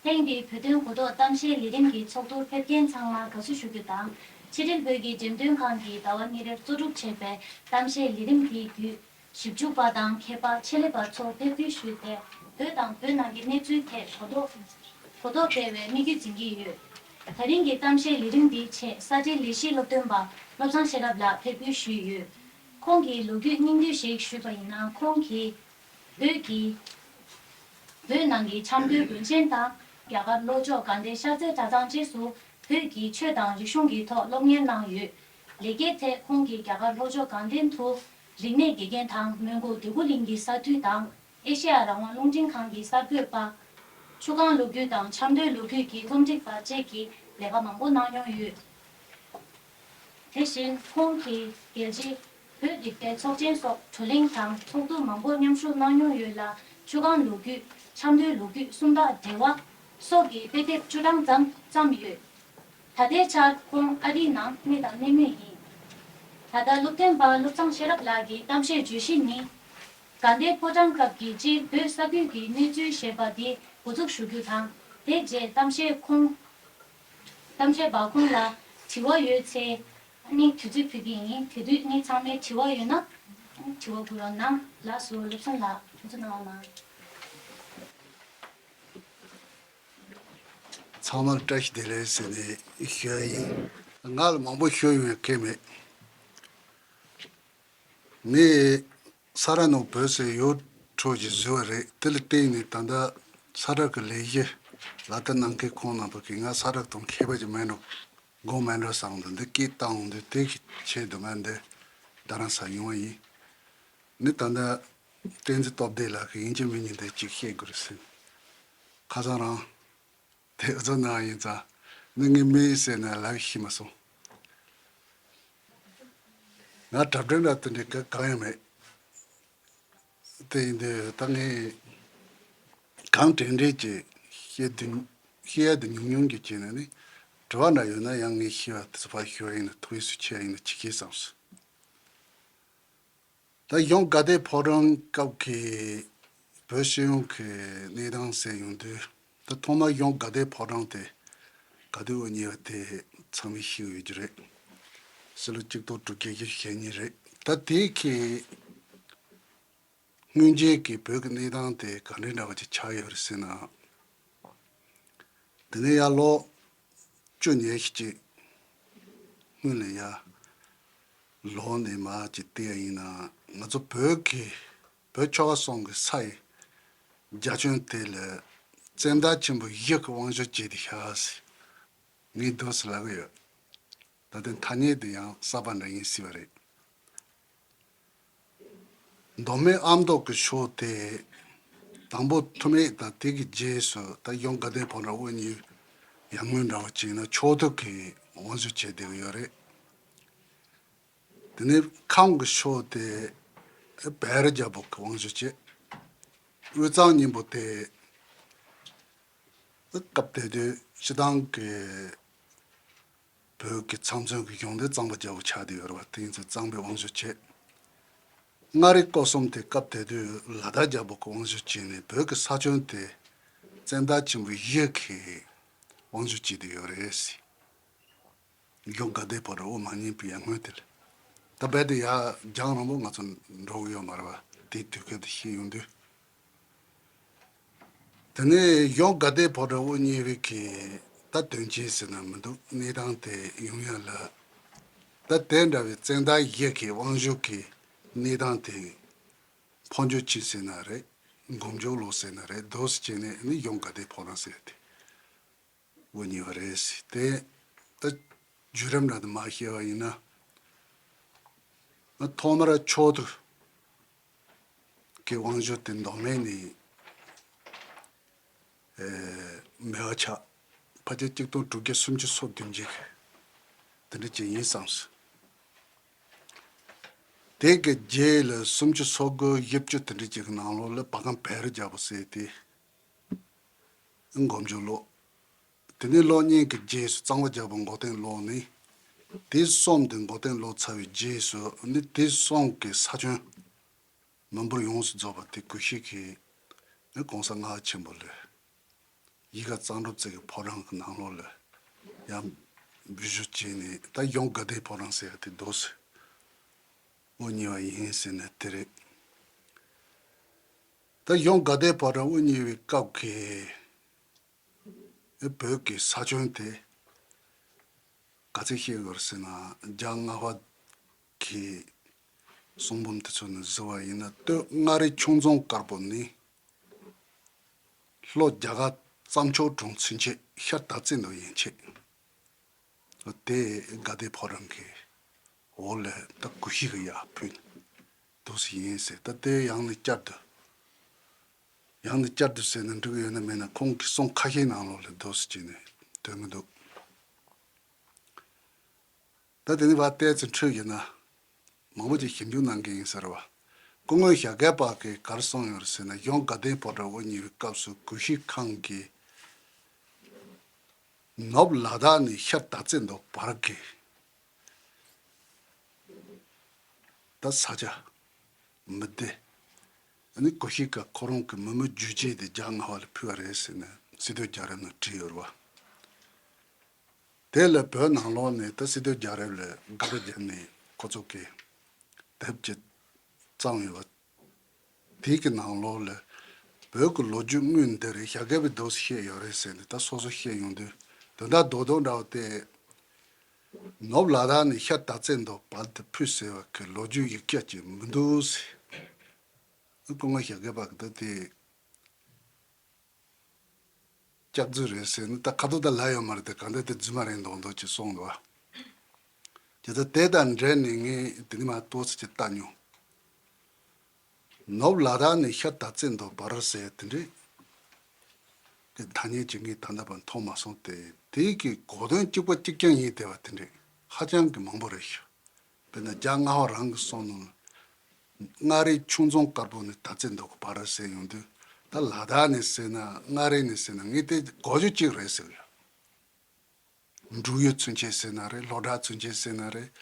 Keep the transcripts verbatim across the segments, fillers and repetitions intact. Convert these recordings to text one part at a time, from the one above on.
ཐེངས་འདིའི་བོད་དོན་གོ་རྟོགས་གཏམ་བཤད་ལས་རིམ་གྱི་ཚོགས་འདུར་ཕེབས་མཁན་ཚང་མར་དགའ་བསུ་ཞུ་རྒྱུ་དང་། ཕྱི་དྲིལ་བོད་ཀྱི་འགྲེམས་སྟོན་ཁང་གིས་ཟླ་བ་གཉིས་རེར་གཙོ་སྒྲུབ་བྱས་པའི་གཏམ་བཤད་ལས་རིམ་དེའི་བརྒྱུད། ཞིབ་འཇུག་པ་དང་མཁས་པ་ཆེད་ལས་པ་ཚོ་ཕེབས་སྐུལ་ཞུས་ཏེ། བོད་དང་བོད་ནང་གི་གནས་ཚུལ་ཐད་གོ་རྟོགས་གོ་རྟོགས་སྤེལ་བའི་དམིགས་ཡུལ་འཛིན་གྱི་ཡོད། ད་རིང་གི་གཏམ་བཤད་ལས་རིམ་འདིའི་ཆེད་ས་འབྲེལ་ལས་གཞིའི་སློབ་སྟོན་པ་བློ་བཟང་ཤེས་རབ་ལགས་ཕེབས་སྐུལ་ཞུས་ཡོད། ཁོང་གི་ལོ་རྒྱུས་སྙིང་བསྡུས་ཤིག་ཞུས་པ་ཡིན་ན། ཁོང་གིས་བོད་ཀྱི་བོད་ནང་གི་ཆབ་མདོའི་དགོན་ཆེན་དང་། རྒྱ་གར་ལྷོ་ཕྱོགས་དགའ་ལྡན་ཤར་རྩེ་གྲྭ་ཚང་བཅས་སུ་བོད་ཀྱི་ཆོས་དང་རིག་གཞུང་གི་ཐོག་སློབ་གཉེར་གནང་ཡོད། ལས་ཀའི་ཐད་ཁོང་གིས་རྒྱ་གར་ལྷོ་ཕྱོགས་དགའ་ལྡན་དུ་རིག་གནས་དགེ་རྒན་དང་མོན་གྷོ་འདོད་རྒུ་གླིང་གི་ས་འཐུས་དང་། ཨེ་ཤེ་ཡ་རང་དབང་རླུང་འཕྲིན་ཁང་གི་གསར་འགོད་པ། ཆུ་སྒང་ལོ་རྒྱུས་དང་ཆབ་མདོའི་ལོ་རྒྱུས་ཀྱི་སློབ་ཁྲིད་པ་བཅས་ཀྱི་ལས་ཀ་མང་པོ་གནང་མྱོང་ཡོད། དེ་བཞིན་ཁོང་གིས་རྒྱལ་སྤྱིའི་བོད་རིག་པའི་ཚོགས་ཆེན་སོགས་བགྲོ་གླེང་དང་ཚོགས་འདུ་མང་པོར་མཉམ་ཞུགས་གནང་མྱོང་ཡོད་ལ། ཆུ་སྒང་ལོ་རྒྱུས། ཆབ་མདོའི་ལོ་རྒྱུས། སུམ་རྟགས་འབྲེལ་བ་སོགས་ཀྱི་དཔེ་དེབ་བཅུ་གྲངས་ཙམ་བརྩམས་ཡོད། ད་ལྟའི་ཆར་ཁོང་ཨ་རིའི་ནང་གནས་དང་གནས་མུས་ཡིན། ད་ལྟ་སློབ་སྟོན་པ་བློ་བཟང་ཤེས་རབ་ལགས་ཀྱི་གཏམ་བཤད་བརྗོད་གཞི་ནི། དགའ་ལྡན་ཕོ་བྲང་སྐབས་ཀྱི་སྤྱིར་བོད་ས་ཁུལ་གྱི་གནས་ཚུལ་ཞེས་པ་དེ་འགོ་འཛུགས་ཞུ་རྒྱུ་དང་། དེ་རྗེས་གཏམ་བཤད་ཁོང་། གཏམ་བཤད་པ་ཁོང་ལ་དྲི་བ་ཡོད་ཚེ་ནི་དུས་ཚོད་ཕུལ་གྱི་ཡིན། དེ་དུས་ནི་ཚང་མས་དྲི་བ་ཡོད་ན་དྲི་བ་འགོད་རོགས་གནང་། ལགས་སོ། བློ་བཟང་ལགས། དུས་ཚོད་གནང་རོགས་གནང་། ཚང་མར་བཀྲ་ཤིས་བདེ་ལེགས་ཟེར་ནས་ཞུ་ཡ་ཡིན། ང་ལ་མང་པོ་ཞུ་ཡོང་ཡ་གང་མེད། ངས་ས་རཱ་ནང་བོད་ཟེར་ཡོད་འཕྲོ་ཞིག་བཟོས་པ་རེད། དེ་ལ་བརྟེན་ནས་ད་ལྟ་ས་རཱ་གི་ལས་གཞི་ལག་བསྟར་གནང་མཁན་ཁོང་རྣམ་པ་གིས་ང་ས་རཱ་དང་མཁས་པ་ཅིག་མིན་འགྲོ་དགོས་མིན་འགྲོ་བསམ་འདུག་འདི་སྐད་བཏང་འདུག་དེ་གི་ཆེད་དུ་ང་འདི་རྡ་རམ་ས་ཡོང་བ་ཡིན། ནི་ད་ལྟ་བསྟན་འཛིན་སྟོབས་ལྡན་ལགས་ཀྱིས་ཡིན་གཅིག་མིན་གཉིས་འདི་གཅིག་བཤད་དགོས་རེད་ཟེར། ཁ་སང་རང་དེ་ཚོ་ནང་ཡིན་ཙང་ནི་ངའི་མི་ཟེར་ན་ལབ་ཤེས་མ་སོང་། ང་གྲ་སྒྲིག་འདྲ་དེ་འདྲའི་ག་གང་ཡང་མེད། དེ་ཡིན་དུས་ད་ངས་གང་དྲན་དྲན་གྱིས་བཤད་དུ་བཤད་ཡ་དེ་ཉུང་ཉུང་གི་བྱས་ནས་ནི། དྲི་བ་འདྲ་ཡོད་ན་ཡང་ངས་ཤེས་པ་དེ་ཚོ་ཕར་ཞུ་ཡ་ཡིན་ན། ཐུགས་ཡིད་སུ་ཆེ་ཡ་ཡིན་ན་ཅིག་བྱེད་བསམས་སོང་། ད་གཞུང་དགའ་ལྡན་ཕོ་བྲང་སྐབས་ཀྱི་བོད་སྤྱི་ཡོངས་ཀྱི་གནས་སྟངས་ཟེར་ཡོང་དུས། ད་ཐོག་མར་གཞུང་དགའ་ལྡན་ཕོ་བྲང་དེ་ག་དུས་དབུ་བརྙེས་པ་དེ་ཚང་མས་ཤེས་ཡོད་ཀྱི་རེད། ཕྱི་ལོ་གཅིག་སྟོང་དྲུག་བརྒྱ་བཞི་བཅུ་ཞེ་གཉིས་རེད། ད་དེའི་གི་སྔོན་ཆད་ཀྱི་བོད་ཀྱི་གནས་སྟངས་དེ་ག་འདྲའི་འདྲ་བ་ཅིག་ཆགས་ཡོད་རེད་ཟེར་ན། དེ་ནས་ཡར་ལོ་བཅུ་ཉེར་གཅིག་སྔོན་ལ་ཡར་ལོག་ནས་མར་ཅིག་བལྟས་ཡིན་ན། ང་ཚོ་བོད་ཀྱི་བོད་ཆོལ་ཁ་གསུམ་གྱི་ས་ཡི་རྒྱ་ཁྱོན་དེ་ལ་བཙན་བདག་ཆེན་པོ་བཞི་གིས་དབང་བསྒྱུར་བྱས་ཏེ་བཞག་ཟེར་ངས་འདུག་སེ་ལབ་ཀྱི་ཡོད། ད་ལྟའི་ཐ་སྙད་དེ་ཡང་གསར་པ་འདྲ་ཡིན་སྲིད་པ་རེད། མདོ་སྨད་ཨ་མདོ་གི་ཕྱོགས་དེ་དང་པོ་ཐུ་མེད་དང་། དེ་གི་རྗེས་སུ་ད་གཞུང་དགའ་ལྡན་ཕོ་བྲང་དབུ་བརྙེས་ཡར་སྔོན་འདྲ་བ་ཅིག་ན་ཆོས་ཐོག་གིས་དབང་བསྒྱུར་བྱས་བསྡད་ཀྱི་ཡོད་རེད། དེ་ནས་ཁམས་ཀྱི་ཕྱོགས་དེ་བལ་རྒྱལ་པོ་གིས་དབང་བསྒྱུར་བྱས། དབུས་གཙང་སྙིང་པོ་དེ་སྐབས་དེ་དུས་སྤྱི་བཏང་གི་བོད་ཀྱི་ཚབ་མཚོན་གྱི་གཞུང་དེ་གཙང་པ་རྒྱལ་པོ་ཆགས་བསྡད་ཡོད་རེད་པ། དེ་ཡིན་ཙང་གཙང་པོས་དབང་བསྒྱུར་བྱས། མངའ་རིས་སྐོར་གསུམ་དེ་སྐབས་དེ་དུས་ལ་དྭགས་རྒྱལ་པོ་གིས་དབང་བསྒྱུར་བྱས་ནས་བོད་ཀྱི་ས་ཁྱོན་དེ་བཙན་བདག་ཆེན་པོ་བཞི་གིས་དབང་བསྒྱུར་བྱས་བསྡད་ཡོད་རེད་ཟེར། གཞུང་དགའ་ལྡན་ཕོ་བྲང་དབུ་མ་བརྙེས་པའི་ཡར་སྔོན་དེ་ལ། ད་རྦད་དེ་ཡར་རྒྱང་རིང་པོ་ང་ཚོ་འགྲོ་གི་ཡོད་མ་རེད་པ། དེའི་དུས་སྐབས་དེ་ཤེས་ཡོང་དུས། དེ་ནས་གཞུང་དགའ་ལྡན་ཕོ་བྲང་དབུ་བརྙེས་པའི་གི་ད་དོན་རྐྱེན་ཟེར་ན་མི་འདུག་གནས་སྟངས་དེ་ཡོང་ཡ་ལ། ད་དེ་འདྲ་བའི་བཙན་བདག་བཞི་གི་དབང་བསྒྱུར་གྱི་གནས་སྟངས་དེ་འཕོ་འགྱུར་ཕྱིན་ཟེར་ན་རེད། འགོ་འཛུགས་ལོག་ཟེར་ན་རེད། འདུག་སེ་བྱས་ནས་ནི་གཞུང་དགའ་ལྡན་ཕོ་བྲང་ཟེར་ཏེ་དབུ་བརྙེས་པ་རེད་ཟེར་ཏེ། ད་བརྒྱུད་རིམ་འདྲ་དེ་མར་བཤད་པ་ཡིན་ན། ཐོག་མར་ཆོས་ཐོག་གི་དབང་བསྒྱུར་དེ་མདོ་སྨད་ནས་ཨེ་མེད་པ་ཆགས། ཕལ་ཆེར་གཅིག་སྟོང་དྲུག་བརྒྱ་སུམ་ཅུ་སོ་བདུན་ཅིག་དེ་འདྲ་ཅིག་ཡིན་བསམས་སོང་། དེ་གི་རྗེས་ལ་སུམ་ཅུ་སོ་དགུ་བཞི་བཅུ་དེ་འདྲ་ཅིག་གི་ནང་ལོགས་ལ་བ་གང་བེ་རི་རྒྱལ་པོ་ཟེར་དེ་འགོ་འཛུགས་ལོག་དེ་ནས་ལོ་གཉིས་ཀྱི་རྗེས་སུ་གཙང་པ་རྒྱལ་པོ་མགོ་རྟིང་སློག་ནས། དེ་གསུམ་དེ་མགོ་རྟིང་སློག་ཚར་བའི་རྗེས་སུ་ནི་དེ་གསུམ་གྱི་ས་ཁྱོན་མི་འབོར་ཡོངས་སུ་རྫོགས་པ་དེ་གུ་ཤྲི་གིས་ནི་གོང་ས་ལྔ་པ་ཆེན་པོ་ལ་ གཞིས་ཀ་གཙང་སྒྲུབ་རྩེ་གི་ཕོ་བྲང་གི་ནང་ལོགས་ལ་ཡང་འབུལ་ཞུ་བྱས་ནས། ད་གཞུང་དགའ་ལྡན་ཕོ་བྲང་ཟེར་ཡ་དེ་རྡོ་སི་དབུ་བརྙེས་པ་ཡིན་ཟེར་ནས་དེ་རེད། ད་གཞུང་དགའ་ལྡན་ཕོ་བྲང་དབུ་བརྙེས་པའི་སྐབས་ཀྱི་བོད་ཀྱི་ས་ཁྱོན་དེ་ག་ཚད་བཤད་དགོས་རེད་ཟེར་ན། རྒྱ་སྔ་པ་གི་གསུང་འབུམ་དེ་ཚོ་ནས་གཟིགས་པ་ཡིན་ན། སྟོད་མངའ་རིས་ཁྱུང་རྫོང་དཀར་པོ་ནས་ལྷོ་རྒྱ་གར་རྩྭ་མཆོག་གྲོང་ཚུན་ཆད་ཤར་སྟག་རྩེ་མདོག་ཡན་ཆད། དེ་དགའ་ལྡན་ཕོ་བྲང་གི་འོག་ལ་ད་གུ་ཤྲི་གི་ཡར་ཕུལ་འདུག་སེ་ཡིན་ཟེར། ད་དེ་ཡང་ནས་བསྐྱར་དུ་ཡང་ནས་བསྐྱར་དུ་ཟེར་ན་འགྲིག་གི་ཡོད་ན་མེད་ན། ཁོང་གི་གསུང་ཁ་ཤས་ནང་ལོགས་ལ་འདུག་སེ་བྱས་ནས་འདོན་གི་འདུག་ད་དེ་ནས་ཕར་བལྟས་ཚེ་འཕྲོས་ཡོད་ན། མང་པོ་ཅིག་ཞིབ་འཇུག་གནང་མཁན་ཡིན་ཟེར་བ། སྐུ་ངོ་ཞྭ་སྒབ་པ་གིས་ག་རེ་གསུངས་ཡོད་རེད་ཟེར་ན། གཞུང་དགའ་ལྡན་ཕོ་བྲང་དབུ་བརྙེས་པའི་སྐབས་སུ་གུ་ཤྲི་ཁང་གི་ནུབ་ལ་དྭགས་ནས་ཤར་སྟག་རྩེ་མདོག་བར་གྱི་ད་ས་ཆ་མི་བདེ། ཨ་ནི་གུ་ཤྲི་ཀ་ཁོ་རང་གི་མི་མོ་རྒྱུད་ཆད་དེ་རྒྱ་སྔ་པ་ལ་ཕུལ་བ་རེད་ཟེར་ནས་སི་ཏུ་རྒྱལ་རབས་ནང་བྲིས་ཡོད་རེད་བ། དེ་ལ་བོད་ནང་ལོགས་ནས་ད་སི་ཏུ་རྒྱལ་རབས་ལ་དགག་པ་བརྒྱབ་ནས་ཁོ་ཚོ་གིས་དེབ་ཅིག་བརྩམས་ཡོད་པ། དེ་གི་ནང་ལོགས་ལ་བོད་ཀྱི་ལོ་རྒྱུས་དངོས་འདི་རེད། ཞྭ་སྒབ་པས་འདུག་སེ་བཤད་ཡོད་རེད་ཟེར་ནས་ད་སོ་སོ་བཤད་ཡོང་དུས། དོན་དག་རྡོག་རྡོག་འདྲ་བོ་དེ་ནུབ་ལ་དྭགས་ནས་ཤར་སྟག་རྩེ་མདོག་བར་དུ་ཕུལ་ཟེར་བ་གི་ལོ་རྒྱུས་ཡིག་ཆ་ཅིག་མི་འདུག་ཟེར། སྐུ་ངོ་ཞྭ་སྒབ་པ་གིས་ད་དེ་སྐྱག་རྫུན་རེད་ཟེར་ནས། ད་ཁ་ཐུག་ད་ལབ་ཡོད་མ་རེད་དེ། གང་ལྟར་དེ་རྫུན་མ་རེད་མདོག་མདོག་ཅིག་གསུངས་འདུག་བ། བྱས་ཙང་དེ་དང་འབྲེལ་ནས་ངས་དེ་ནས་མར་ཏོག་ཙམ་ཅིག་བལྟས་མྱོང་། ནུབ་ལ་དྭགས་ནས་ཤར་སྟག་རྩེ་མདོག་བར་ཟེར་དེ་འདྲའི་གི་ཐ་སྙད་ཅིག་ངས་ད་ལྟ་བར་མཐོང་མ་སོང་སྟེ། དེ་གི་གོ་དོན་གཅིག་པ་གཅིག་རྐྱང་ཡིན་བསྡད་པ་དེ་འདྲའི་ཧ་ཅང་གི་མང་པོ་རེད་ཤག་དཔེར་ན་རྒྱ་སྔ་པ་རང་གི་གསུང་ནང་ལ། མངའ་རིས་ཁྱུང་རྫོང་དཀར་པོ་ནས་སྟག་རྩེ་མདོག་གི་བར་ཟེར་ཡོང་དུས། ད་ལ་དྭགས་ནས་ཟེར་ན་མངའ་རིས་ནས་ཟེར་ན་ངས་དེ་གོ་རྒྱུ་གཅིག་རེད་ཟེར་གི་ཡོད། འབྲུག་ཡུལ་ཚུན་ཆད་ཟེར་ན་རེད། ལྷོ་བྲག་ཚུན་ཆད་ཟེར་ན་རེད།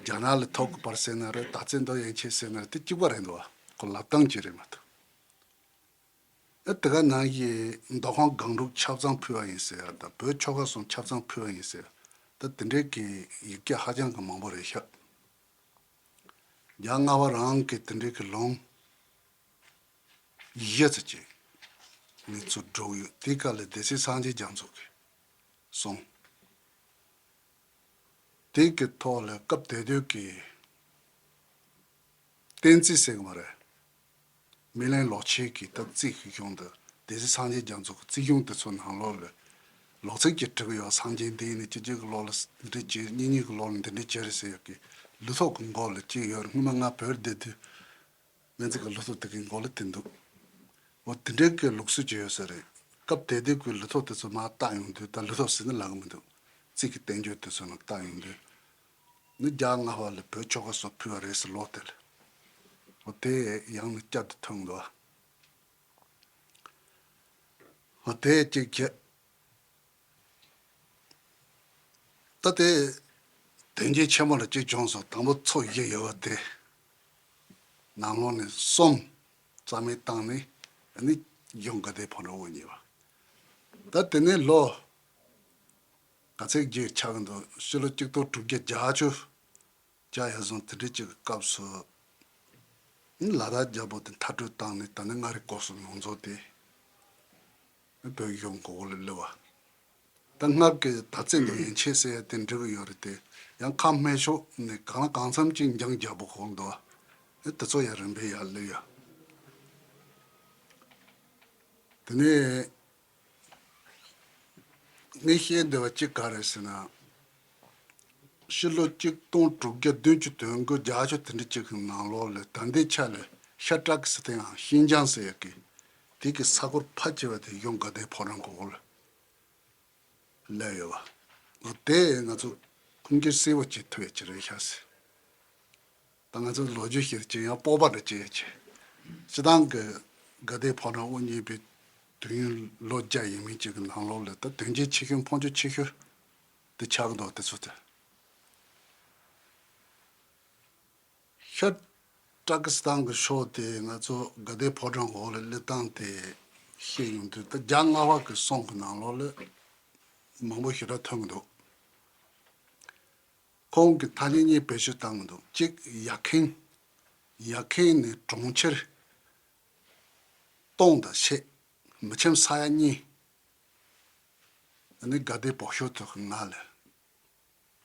རྒྱ་ནག་ལ་ཐུག་གི་བར་ཟེར་ན་རེད། སྟག་རྩེ་མདོག་ཡན་ཆད་ཟེར་ན་རེད། དེ་གཅིག་པ་རེད་འདུག་བ། ཁོ་ལབ་སྟངས་གཅིག་རེད་མ་གཏོགས། ཨ། དེ་ག་ནང་བཞིན་མདོ་ཁམས་སྒང་དྲུག་ཆ་ཚང་ཕུལ་བ་ཡིན་ཟེར་ཡ་དང་། བོད་ཆོལ་ཁ་གསུམ་ཆ་ཚང་ཕུལ་བ་ཡིན་ཟེར་ཡ། ད་དེ་འདྲའི་གི་ཡིག་ཆ་ཧ་ཅང་གི་མང་པོ་རེད་ཤག་རྒྱ་སྔ་པ་རང་གི་དེ་འདྲའི་གི་ལུང་བཞི་ཙམ་ཅིག་ངས་ཚུར་བསྒྲུགས་ཡོད། དེའི་ཁ་ལ་སྡེ་སྲིད་སངས་རྒྱས་རྒྱ་མཚོ་གིས་གསུངས། དེ་གི་ཐོག་ལ་སྐབས་དེ་དུས་ཀྱི་བསྟན་རྩིས་ཟེར་གི་མ་རེད། སྨིན་གླིང་ལོ་ཆེན་གྱི་ད་རྩིས་ཀྱི་གཞུང་དང་། སྡེ་སྲིད་སངས་རྒྱས་རྒྱ་མཚོ་གི་རྩིས་གཞུང་དེ་ཚོ་ནང་ལོགས་ལ་ལོ་ཚིགས་ཀྱིས་བྲིས་ཀྱི་ཡོད། སངས་རྒྱས་འདི་ནི་གཅིག་གཅིག་གི་ལོ་ལ་འདི་འདྲ་བྱས། གཉིས་གཉིས་ཀྱི་ལོ་ལ་འདི་འདྲ་བྱས་རེད་ཟེར་ཡག་གི་ལུགས་ཐོག་གི་མགོ་ལ་གཅིག་ཡོད་རེད། སྔོན་མ་ང་བོད་བསྡད་དུས། སྨན་རྩིས་ཀྱི་ལུགས་ཐོག་དེ་གའི་མགོ་ལ་དེ་འདུག་འོ། དེ་འདྲའི་གི་ལུགས་སྲོལ་ཅིག་ཡོད་ས་རེད། སྐབས་དེ་དུས་ཀྱི་ལུགས་ཐོག་དེ་ཚོ་མར་བལྟ་ཡོང་དུས། ད་ལུགས་ཐོག་ཟེར་ན་ལབ་གི་མི་འདུག་རྩིས་ཀྱི་བསྟན་བཅོས་དེ་ཚོ་ནང་བལྟ་ཡོང་དུས། ནི་རྒྱ་སྔ་པ་ལ་བོད་ཆོལ་ཁ་གསུམ་ཕུལ་བ་རེད་ཟེར་ལོ་དེ་ལ། འོ། དེ་ཡང་ནས་བསྐྱར་དུ་ཐོན་འདུག་འོ། དེ་གཅིག་བྱས། ད་དེ་དོན་རྐྱེན་ཆེན་པོ་ལ་གཅིག་བྱུང་སོང་། དང་པོ་ཚོ་བཞི་ཡོད་པ་དེ་ནང་ལོགས་ནས་གསུམ་རྩ་མེད་བཏང་ནས། ཨ་ནི་གཞུང་དགའ་ལྡན་ཕོ་བྲང་དབུ་བརྙེས་པ། ད་དེ་ནས་ལོ་ག་ཚད་ཅིག་ཆགས་ཀྱི་འདུག་སྤྱི་ལོ་གཅིག་སྟོང་དྲུག་བརྒྱ་བརྒྱད་ཅུ་གྱ་ཡར་སོང་། དེ་འདྲ་ཅིག་གི་སྐབས་སུ་ལ་དྭགས་རྒྱལ་པོ་དེ་མཐར་སྐྲོད་བཏང་ནས། ད་ནི་མངའ་རིས་སྐོར་གསུམ་ཡོངས་རྫོགས་དེ་བོད་གཞུང་གི་འོག་ལ་སླེབས་པ། ད་སྔར་གྱི་སྟག་རྩེ་མདོག་ཡན་ཆད་ཟེར་ཡ་དེ་འགྲིག་གི་ཡོད་རེད་དེ། ཡང་ཁ་སྨད་ཕྱོགས་ནས་གང་ལ་གང་འཚམ་ཅིག་འཇང་རྒྱལ་པོ་གི་འོག་འདུག་པ། དེ་ཚོ་ཡང་རིམ་པས་ཡར་སླེབས་ཡ། དེ་ནས་ངས་བཤད་འདོད་པ་གཅིག་ག་རེ་ཟེར་ན། ཕྱི་ལོ་གཅིག་སྟོང་དྲུག་བརྒྱ་བདུན་ཅུ་དོན་དགུ་བརྒྱད་ཅུ་དེ་འདྲ་ཅིག་གི་ནང་ལོགས་ལ། ད་ལྟའི་ཆ་ལ་ཤར་ཏྲ་ཀི་སི་ཐན་ཡང་ཤིན་ཅང་ཟེར་ཡག་གི་དེ་གི་ས་ཁུལ་ཕལ་ཆེ་བ་དེ་གཞུང་དགའ་ལྡན་ཕོ་བྲང་གི་འོག་ལ་སླེབས་ཡོད་པ། འོ། དེ་ང་ཚོ་ཁུངས་སྐྱེལ་གསལ་པོ་བྱེད་ཐུབ་ཡ་ཅིག་རེད་ཤག་ཟེར། ད་ང་ཚོ་ལོ་རྒྱུས་ཤེར་ཅིག་ཡང་སྤོབས་པ་འདྲ་བྱེད་ཡ་ཅིག་སྤྱིར་བཏང་གི་དགའ་ལྡན་ཕོ་བྲང་དབུ་བརྙེས་པའི་དུས་ཡུན་ལོ་བརྒྱ་ཡས་མས་ཅིག་གི་ནང་ལོགས་ལ། ད་དོན་རྐྱེན་ཆེ་ཤོས་ཕུང་ཆོ་ཆེ་ཤོས་དེ་ཆགས་འདུག་དེ་ཚོ་དེ། ཤར་ཏྲ་ཀི་སི་ཐན་གྱི་ཕྱོགས་དེ་ང་ཚོ་དགའ་ལྡན་ཕོ་བྲང་འོག་ལ་སླེབས་སྟངས་དེ། བཤད་ཡོང་དུས་ད་བརྒྱ་ལྔ་པ་གི་སྲོང་གི་ནང་ལོགས་ལ་མང་པོ་ཞེ་དྲག་ཐོན་གི་འདུག་ཁོང་གི་ཐ་སྙད་གཉིས་བེད་སྤྱོད་བཏང་གི་འདུག་གཅིག་ཡར་ཁེན། ཡར་ཁེན་ནི་གྲོང་ཁྱེར་སྟོང་དང་ཕྱེད། མི་ཁྱིམ་ས་ཡ་གཉིས། ཨ་ནི་དགའ་ལྡན་བོད་ཤོག་ཐོག་གི་ང་ལ་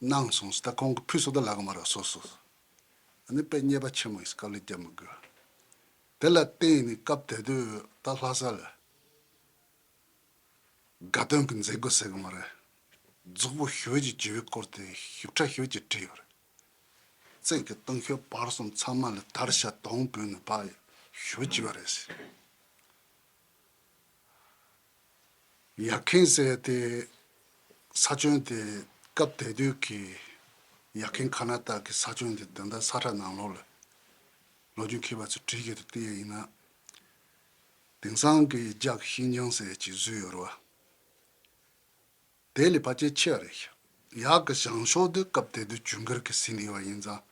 གནང་སོང་ཟེར། ད་ཁོང་གི་ཕུལ་སོང་ད་ལབ་གི་མ་རེད། སོ་སོ། ཨ་ནི་དཔེ་རྙེད་པ་ཆེན་མོ་ཡིན། དཀའ་ལས་རྒྱག་མི་དགོས། དེ་ལ་བརྟེན་ནས་སྐབས་དེ་དུས་ད་ལྷ་ས་ལ་དགའ་སྟོན་གྱི་མཛད་སྒོ་ཟེར་གི་མ་རེད། རྫོགས་པོ་ཞེ་པོ་ཅིག་བྱས་པའི་སྐོར་དེ་ཞིབ་ཕྲ་ཞེ་པོ་ཅིག་བྲིས་ཡོད་རེད། བཙན་གྱི་སྟེང་ཤོད་བར་གསུམ་ཚང་མ་ལ་དར་ཤ་དོང་བུད་ནས་ཕར་ཞེ་པོ་བྱས་པ་རེད་ཟེར། ཡར་ཁེན་ཟེར་ཡ་དེ་ས་ཁྱོན་དེ་སྐབས་དེ་དུས་ཀྱི་ཡར་ཁེན་ཁ་ན་ཏ་གི་ས་ཁྱོན་དེ་ད་ལྟ་ས་ཁྲ་ནང་ལོགས་ལ་ལོ་རྒྱུས་མཁས་པ་ཚོས་བྲིས་ཡོད་དེ་བལྟས་ཡ་ཡིན་ན། དེང་སང་གི་རྒྱ་གི་ཤིན་ཅང་ཟེར་ཡ་ཅིག་བཟོས་ཡོད་རེད་བ། དེ་ལས་ཕལ་ཆེར་ཆེ་བ་རེད་ཤག་ཡར་གི་བྱང་ཕྱོགས་དེ་སྐབས་དེ་དུས་ཇུན་གར་གྱིས་ཟིན་ཡོད་པ་ཡིན་ཙང་།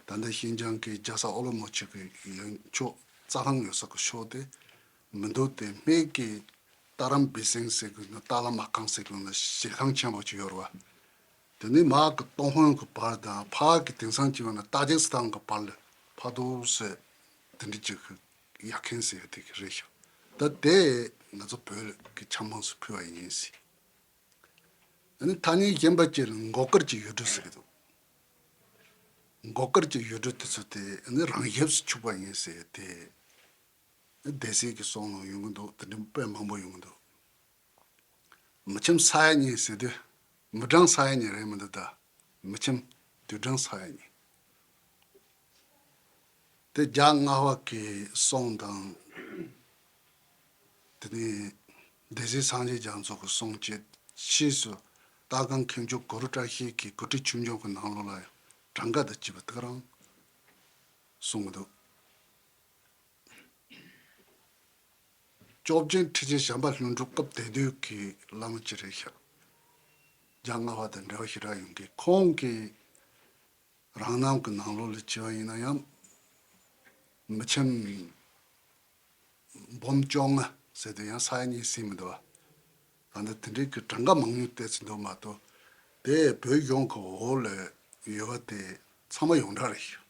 ད་ལྟ་ཤིན་ཅང་གི་རྒྱལ་ས་ཨོ་ལོ་མོ་ཆེ་གི་ཡོན་ཕྱོགས་རྩྭ་ཐང་ཡོད་ས་གི་ཕྱོགས་དེ་མི་འདུག་དེ་སྨད་ཀྱི་ཏཱ་རམ་བི་སེང་ཟེར་གི་ན་ཏཱ་ལ་མ་ཁང་ཟེར་གི་ན་ཞལ་ཁང་ཆེན་པོ་ཅིག་ཡོད་རེད་བ། དེ་ནས་མར་གི་ཏུན་ཧོང་གི་བར་དང་ཕར་གི་དེང་སང་ཅིག་ཡོད་ན་ཏཱ་ཇིག་སི་ཐན་གི་བར་ལ་ཕར་འདུག་སེ་དེ་འདྲ་ཅིག་གི་ཡར་ཁེན་ཟེར་ཡ་དེ་གི་རེད་ཤག་ད་དེ་ང་ཚོ་བོད་ཀྱི་ཆབ་འབངས་སུ་ཕུལ་བ་ཡིན་ཟེར། ཨ་ནི་ཐ་སྙད་གཞན་པ་ཅིག་ལ་མགོ་དཀར་གྱི་ཡུལ་གྲུ་ཟེར་གི་འདུག་མགོ་དཀར་གྱི་ཡུལ་གྲུ་དེ་ཚོ་དེ་ཨ་ནི་རང་ཞབས་སུ་ཕྱུག་པ་ཡིན་ཟེར་དེ། སྡེ་སྲིད་ཀྱི་གསུང་ལ་ཡོང་གི་འདུག་དེ་འདྲ་དཔེ་མང་པོ་ཡོང་གི་འདུག་མི་ཁྱིམ་ས་ཡ་གཉིས་ཟེར་དུས་མི་གྲངས་ས་ཡ་གཉིས་རེད་མི་འདུག་ད་མི་ཁྱིམ་དུད་གྲངས་ས་ཡ་གཉིས། དེ་བརྒྱ་ལྔ་པ་གི་གསུང་དང་། དེ་ནས་སྡེ་སྲིད་སངས་རྒྱས་རྒྱ་མཚོ་གི་གསུང་བཅས་ཕྱིས་སུ་སྟག་སྒང་མཁན་ཆུང་གུ་རུ་བཀྲ་ཤིས་ཀྱི་གུ་ཁྲིད་ཆོས་འབྱུང་གི་ནང་ལོགས་ལ་ཡང་གྲངས་ཀ་དང་བཅས་པ་དེ་ག་རང་གསུང་གི་འདུག་སྐྱོབ་ཆེན་ཁྲི་ཆེན་བྱམས་པ་ལྷུན་གྲུབ་སྐབས་དེ་དུས་ཀྱི་བླ་མ་ཅིག་རེད་ཤག་བརྒྱ་ལྔ་པ་དང་འབྲེལ་བ་ཞེ་དྲག་ཡོང་གི། ཁོང་གི་རང་རྣམ་གྱི་ནང་ལོགས་ལ་བྱས་པ་ཡིན་ན་ཡང་མི་ཁྱིམ་འབུམ་བཅོ་ལྔ་ཟེར་དུས་ཡང་ས་ཡ་གཉིས་ཟིན་མི་འདུག་བ། ད་ལྟ་དེ་འདྲའི་གི་གྲངས་ཀ་མང་ཉུང་བལྟས་ཚེ་འདུག་མ་གཏོགས་དེ་བོད་གཞུང་གི་འོག་ལ་ཡོད་པ་དེ་ཚང་མ་ཡོངས་གྲགས་རེད་ཤག་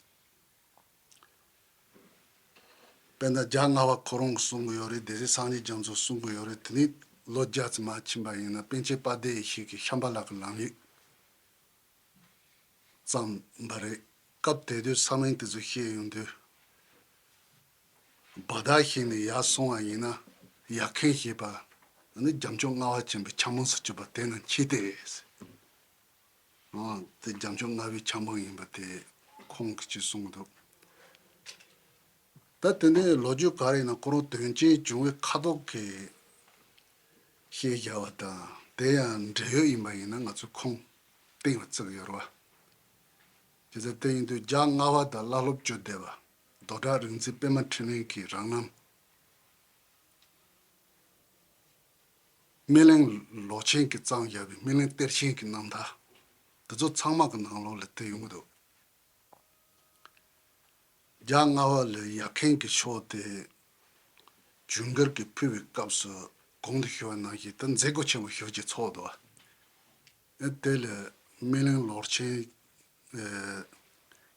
དཔེར་ན་བརྒྱ་ལྔ་པ་ཁོ་རང་གིས་གསུང་གི་ཡོད་རེད། སྡེ་སྲིད་སངས་རྒྱས་རྒྱ་མཚོས་གསུང་གི་ཡོད་རེད། དེ་ནས་ལོ་བརྒྱ་ཙམ་མ་ཕྱིན་པ་ཡིན་ན་པཎ་ཆེན་དཔལ་ལྡན་ཡེ་ཤེས་ཀྱིས་ཤམ་བྷ་ལ་གི་ལམ་ཡིག་བརྩམས་པ་རེད། སྐབས་དེ་དུས་ས་མིང་དེ་ཚོ་བཤད་ཡོང་དུས། བ་དག་ཞིག་ནས་ཡར་སོང་བ་ཡིན་ན་ཡར་ཁེན་ཞེས་པ་ནི་རྒྱ་མཆོག་ལྔ་པ་ཆེན་པོའི་ཆབ་འབངས་སུ་གྱུར་པ་དེ་རྣམས་ཆེ་སྟེ། ཨང་། དེ་རྒྱ་མཆོག་ལྔ་པའི་ཆབ་འབངས་ཡིན་པ་དེ་ཁོང་གིས་ཅིག་གསུངས་འདུག་ད་དེ་ནས་ལོ་རྒྱུས་ག་རེ་ཡིན་ན་ཁོ་རང་དོན་རྐྱེན་བྱུང་བའི་ཁ་དོག་གི་བཤད་བཞག་པ་དང་དེ་ཡང་འབྲེལ་ཡོད་ཡིན་པ་ཡིན་ན་ང་ཚོས་ཁུངས་བཏིང་བ་བརྩི་གི་ཡོད་རེད་བ། བྱས་ཙང་དེ་ཡིན་དུས་བརྒྱ་ལྔ་པ་དང་བླ་སློབ་བཅུ་བདེ་བ། རྡོ་བྲག་རིག་འཛིན་པད་མ་འཕྲིན་ལས་ཀྱི་རང་རྣམ། སྨིན་གླིང་ལོ་ཆེན་གྱིས་བརྩམས་བཞག་པའི་སྨིན་གླིང་གཏེར་ཆེན་གྱི་རྣམ་ཐར། འདི་ཚོ་ཚང་མ་གི་ནང་ལོགས་ལ་དེ་ཡོང་གི་འདུག་བརྒྱ་ལྔ་པ་ལ་ཡར་ཁེན་གྱི་ཕྱོགས་དེ་ཇུན་གར་གྱིས་ཕུལ་བའི་སྐབས་སུ་གོང་དུ་ཞུ་བ་ནང་བཞིན་དེ་མཛད་སྒོ་ཆེན་པོ་ཞེ་པོ་ཅིག་ཚོགས་འདུག་ཨེ་དེ་ལ་སྨིན་གླིང་ལོ་ཆེན་ཨེ་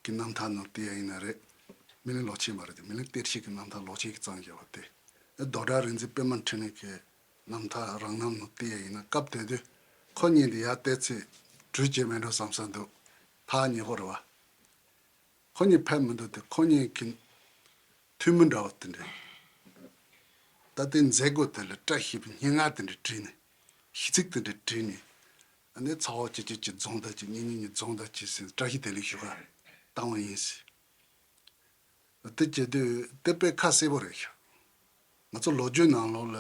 གྱི་རྣམ་ཐར་ནང་བལྟས་ཡ་ཡིན་ན་རེད། སྨིན་གླིང་ལོ་ཆེན་མ་རེད་དེ་སྨིན་གླིང་གཏེར་ཆེན་གྱི་རྣམ་ཐར་ལོ་ཆེན་གྱིས་བརྩམས་བཞག་པ་དེ། ཨེ་རྡོ་བྲག་རིག་འཛིན་པད་མ་འཕྲིན་ལས་ཀྱི་རྣམ་ཐར་རང་རྣམ་ནང་བལྟས་ཡ་ཡིན་ན་སྐབས་དེ་དུས་ཁོ་གཉིས་འདི་ཡར་བལྟས་ཚེ་གྲོས་བྱེད་མེད་འགྲོ་བསམ་ས་འདུག་ཐག་ཉེ་པོ་རེད་བ། ཁོ་གཉིས་ཕེབས་མི་འདུག་སྟེ་ཁོ་གཉིས་ཀྱི་ཐུགས་མི་འདྲ་བ་དེ་འདྲ། ད་ལྟའི་མཛད་སྒོ་དེ་ལ་བཀྲ་ཤིས་པའི་སྙན་ངག་དེ་འདྲ་བྲིས་ནས་ཤིས་ཚིག་དེ་འདྲ་བྲིས་ནས་ཨ་ནི་ཚ་བོ་ཅིག་ཅིག་ཅིག་འཛོམས་ད་ཅིག་གཉིས་གཉིས་གཉིས་འཛོམས་ད་ཅིག་ཟེར་བཀྲ་ཤིས་བདེ་ལེགས་ཞུ་ག་བཏང་བ་ཡིན་ཟེར། དེ་བྱེད་དུས་དེ་དཔེ་ཁ་གསལ་པོ་རེད་ཤག་ང་ཚོ་ལོ་རྒྱུས་ནང་ལོགས་ལ།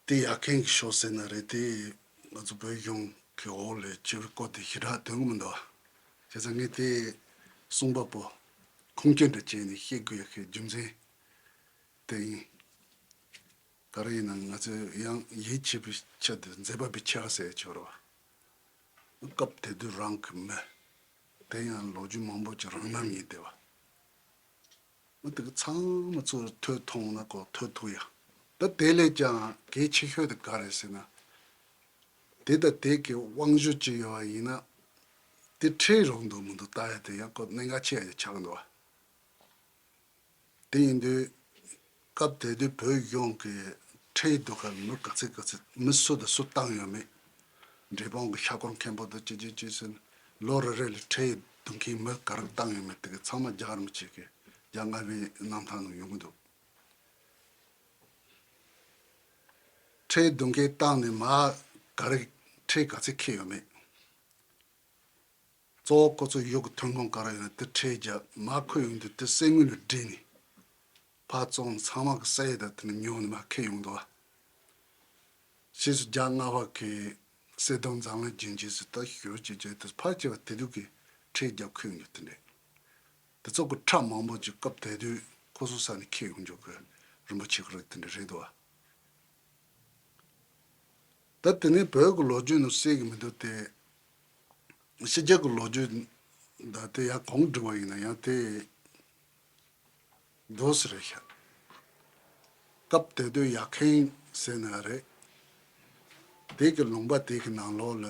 དེ་ཡར་ཁེན་གྱི་ཕྱོགས་ཟེར་ན་རེད་དེ། ང་ཚོ་བོད་གཞུང་གི་འོག་ལ་བྱེད་པའི་སྐོར་དེ་ཞེ་དྲག་འདོན་གི་མི་འདུག་བྱས་ཙང་ངས་དེ་གསུང་པ་པོ་ཁུངས་སྐྱེལ་འདྲ་བྱས་ནས་བཤད་དགོས་ཡ་གི་རྒྱུ་མཚན་དེ་ཡིན། ག་རེ་ཡིན་ན་ང་ཚོས་ཡང་ཡིད་ཆེས་པའི་ཆེད་དུ་མཛད་པ་པའི་ཆེ་བ་ཟེར་ཡ་ཆོག་རེད་བ། སྐབས་དེ་དུས་རང་གི་མི། དེ་ཡང་ལོ་རྒྱུས་མང་པོ་ཅིག་རང་རྣམ་ཡིན་བསྡད་པ། མི་དེ་གི་ཚང་མ་ཚུར་ཐོས་མཐོང་ན་ཁོ་ཐོས་ཐུབ་ཡ། ད་དེ་ལས་ཀྱང་གལ་ཆེ་ཤོས་དེ་ག་རེད་ཟེར་ན། དེ་དང་དེ་གི་དབང་ཤུགས་ཅིག་ཡོད་པ་ཡིན་ན། དེ་འཕྲལ་རོགས་འདུག་མི་འདུག་ལྟ་ཡ་དེ་ཡང་ཁོ་གནད་འགག་ཆེ་ཡ་ཆགས་འདུག་བ། དེ་ཡིན་དུས། སྐབས་དེ་དུས་བོད་གཞུང་གི་འཕྲལ་སྡོད་ཁ་མི་ག་ཚད་ག་ཚད་མི་སུ་དང་སུ་བཏང་ཡོད་མེད། འབྲས་སྤུངས་ཀྱི་ཤ་འཁོར་མཁན་པོ་དང་ཅི་ཅི་ཅི་ཟེར་ལོ་རེ་རེ་ལ་འཕྲལ་སྡོད་མཁན་མི་ག་རེ་བཏང་ཡོད་མེད་དེ་གི་ཚང་མ་རྒྱ་གར་མི་གཅིག་གི་རྒྱ་ལྔ་པའི་རྣམ་ཐར་ནང་ཡོང་གི་འདུག་འཕྲལ་སྡོད་མཁན་བཏང་ནས་མར་ག་རེ་འཕྲལ་ག་ཚད་འཁེལ་ཡོད་མེད། གཙོ་བོ་ཁོ་ཚོ་ཡུལ་གྱི་ཐོན་ཁུངས་ག་རེ་ཡོད་ན་དེ་འཕྲལ་རྒྱབ་མར་ཁུར་ཡོང་དུས་དེ་གསེར་དངུལ་ལ་བསྒྲིལ་ནས་ཕར་བཙོང་ཚང་མ་གི་ས་ཡས་དང་དེ་ནས་ཉོ་ནས་མར་འཁྱེར་ཡོང་འདུག་བ། ཕྱིས་སུ་རྒྱ་ལྔ་པ་གི་གསེར་སྡོང་འཛམ་གླིང་རྒྱན་ཆས་སུ་ད་ཞུ་བྱེད་བྱེད་དུ་ཕར་སྐྱེལ་བ་དེ་དུས་ཀྱི་འཕྲལ་རྒྱབ་ཁུར་ཡོང་རྒྱུ་དེ་འདྲས། དེ་ཚོ་གི་ཁྲ་མང་པོ་ཅིག་སྐབས་དེ་དུས་ཁོ་ཚོ་ས་ནས་འཁྱེར་ཡོང་རྒྱུ་གི་རིན་པོ་ཆེ་གི་རིགས་དེ་འདྲས་རེད་འདུག་བ། ད་དེ་ནས་བོད་ཀྱི་ལོ་རྒྱུས་ནང་གསལ་གྱི་མི་འདུག་སྟེ། ཕྱི་རྒྱལ་གྱི་ལོ་རྒྱུས་ད་དེ་ཡང་གོང་བསྒྲིགས་པ་ཡིན་ན་ཡང་དེ་འདུག་སེ་རེད་ཤག་སྐབས་དེ་དུས་ཡར་ཁེན་ཟེར་ན་རེད། དེ་གི་ལུང་པ་དེ་གི་ནང་ལོགས་ལ་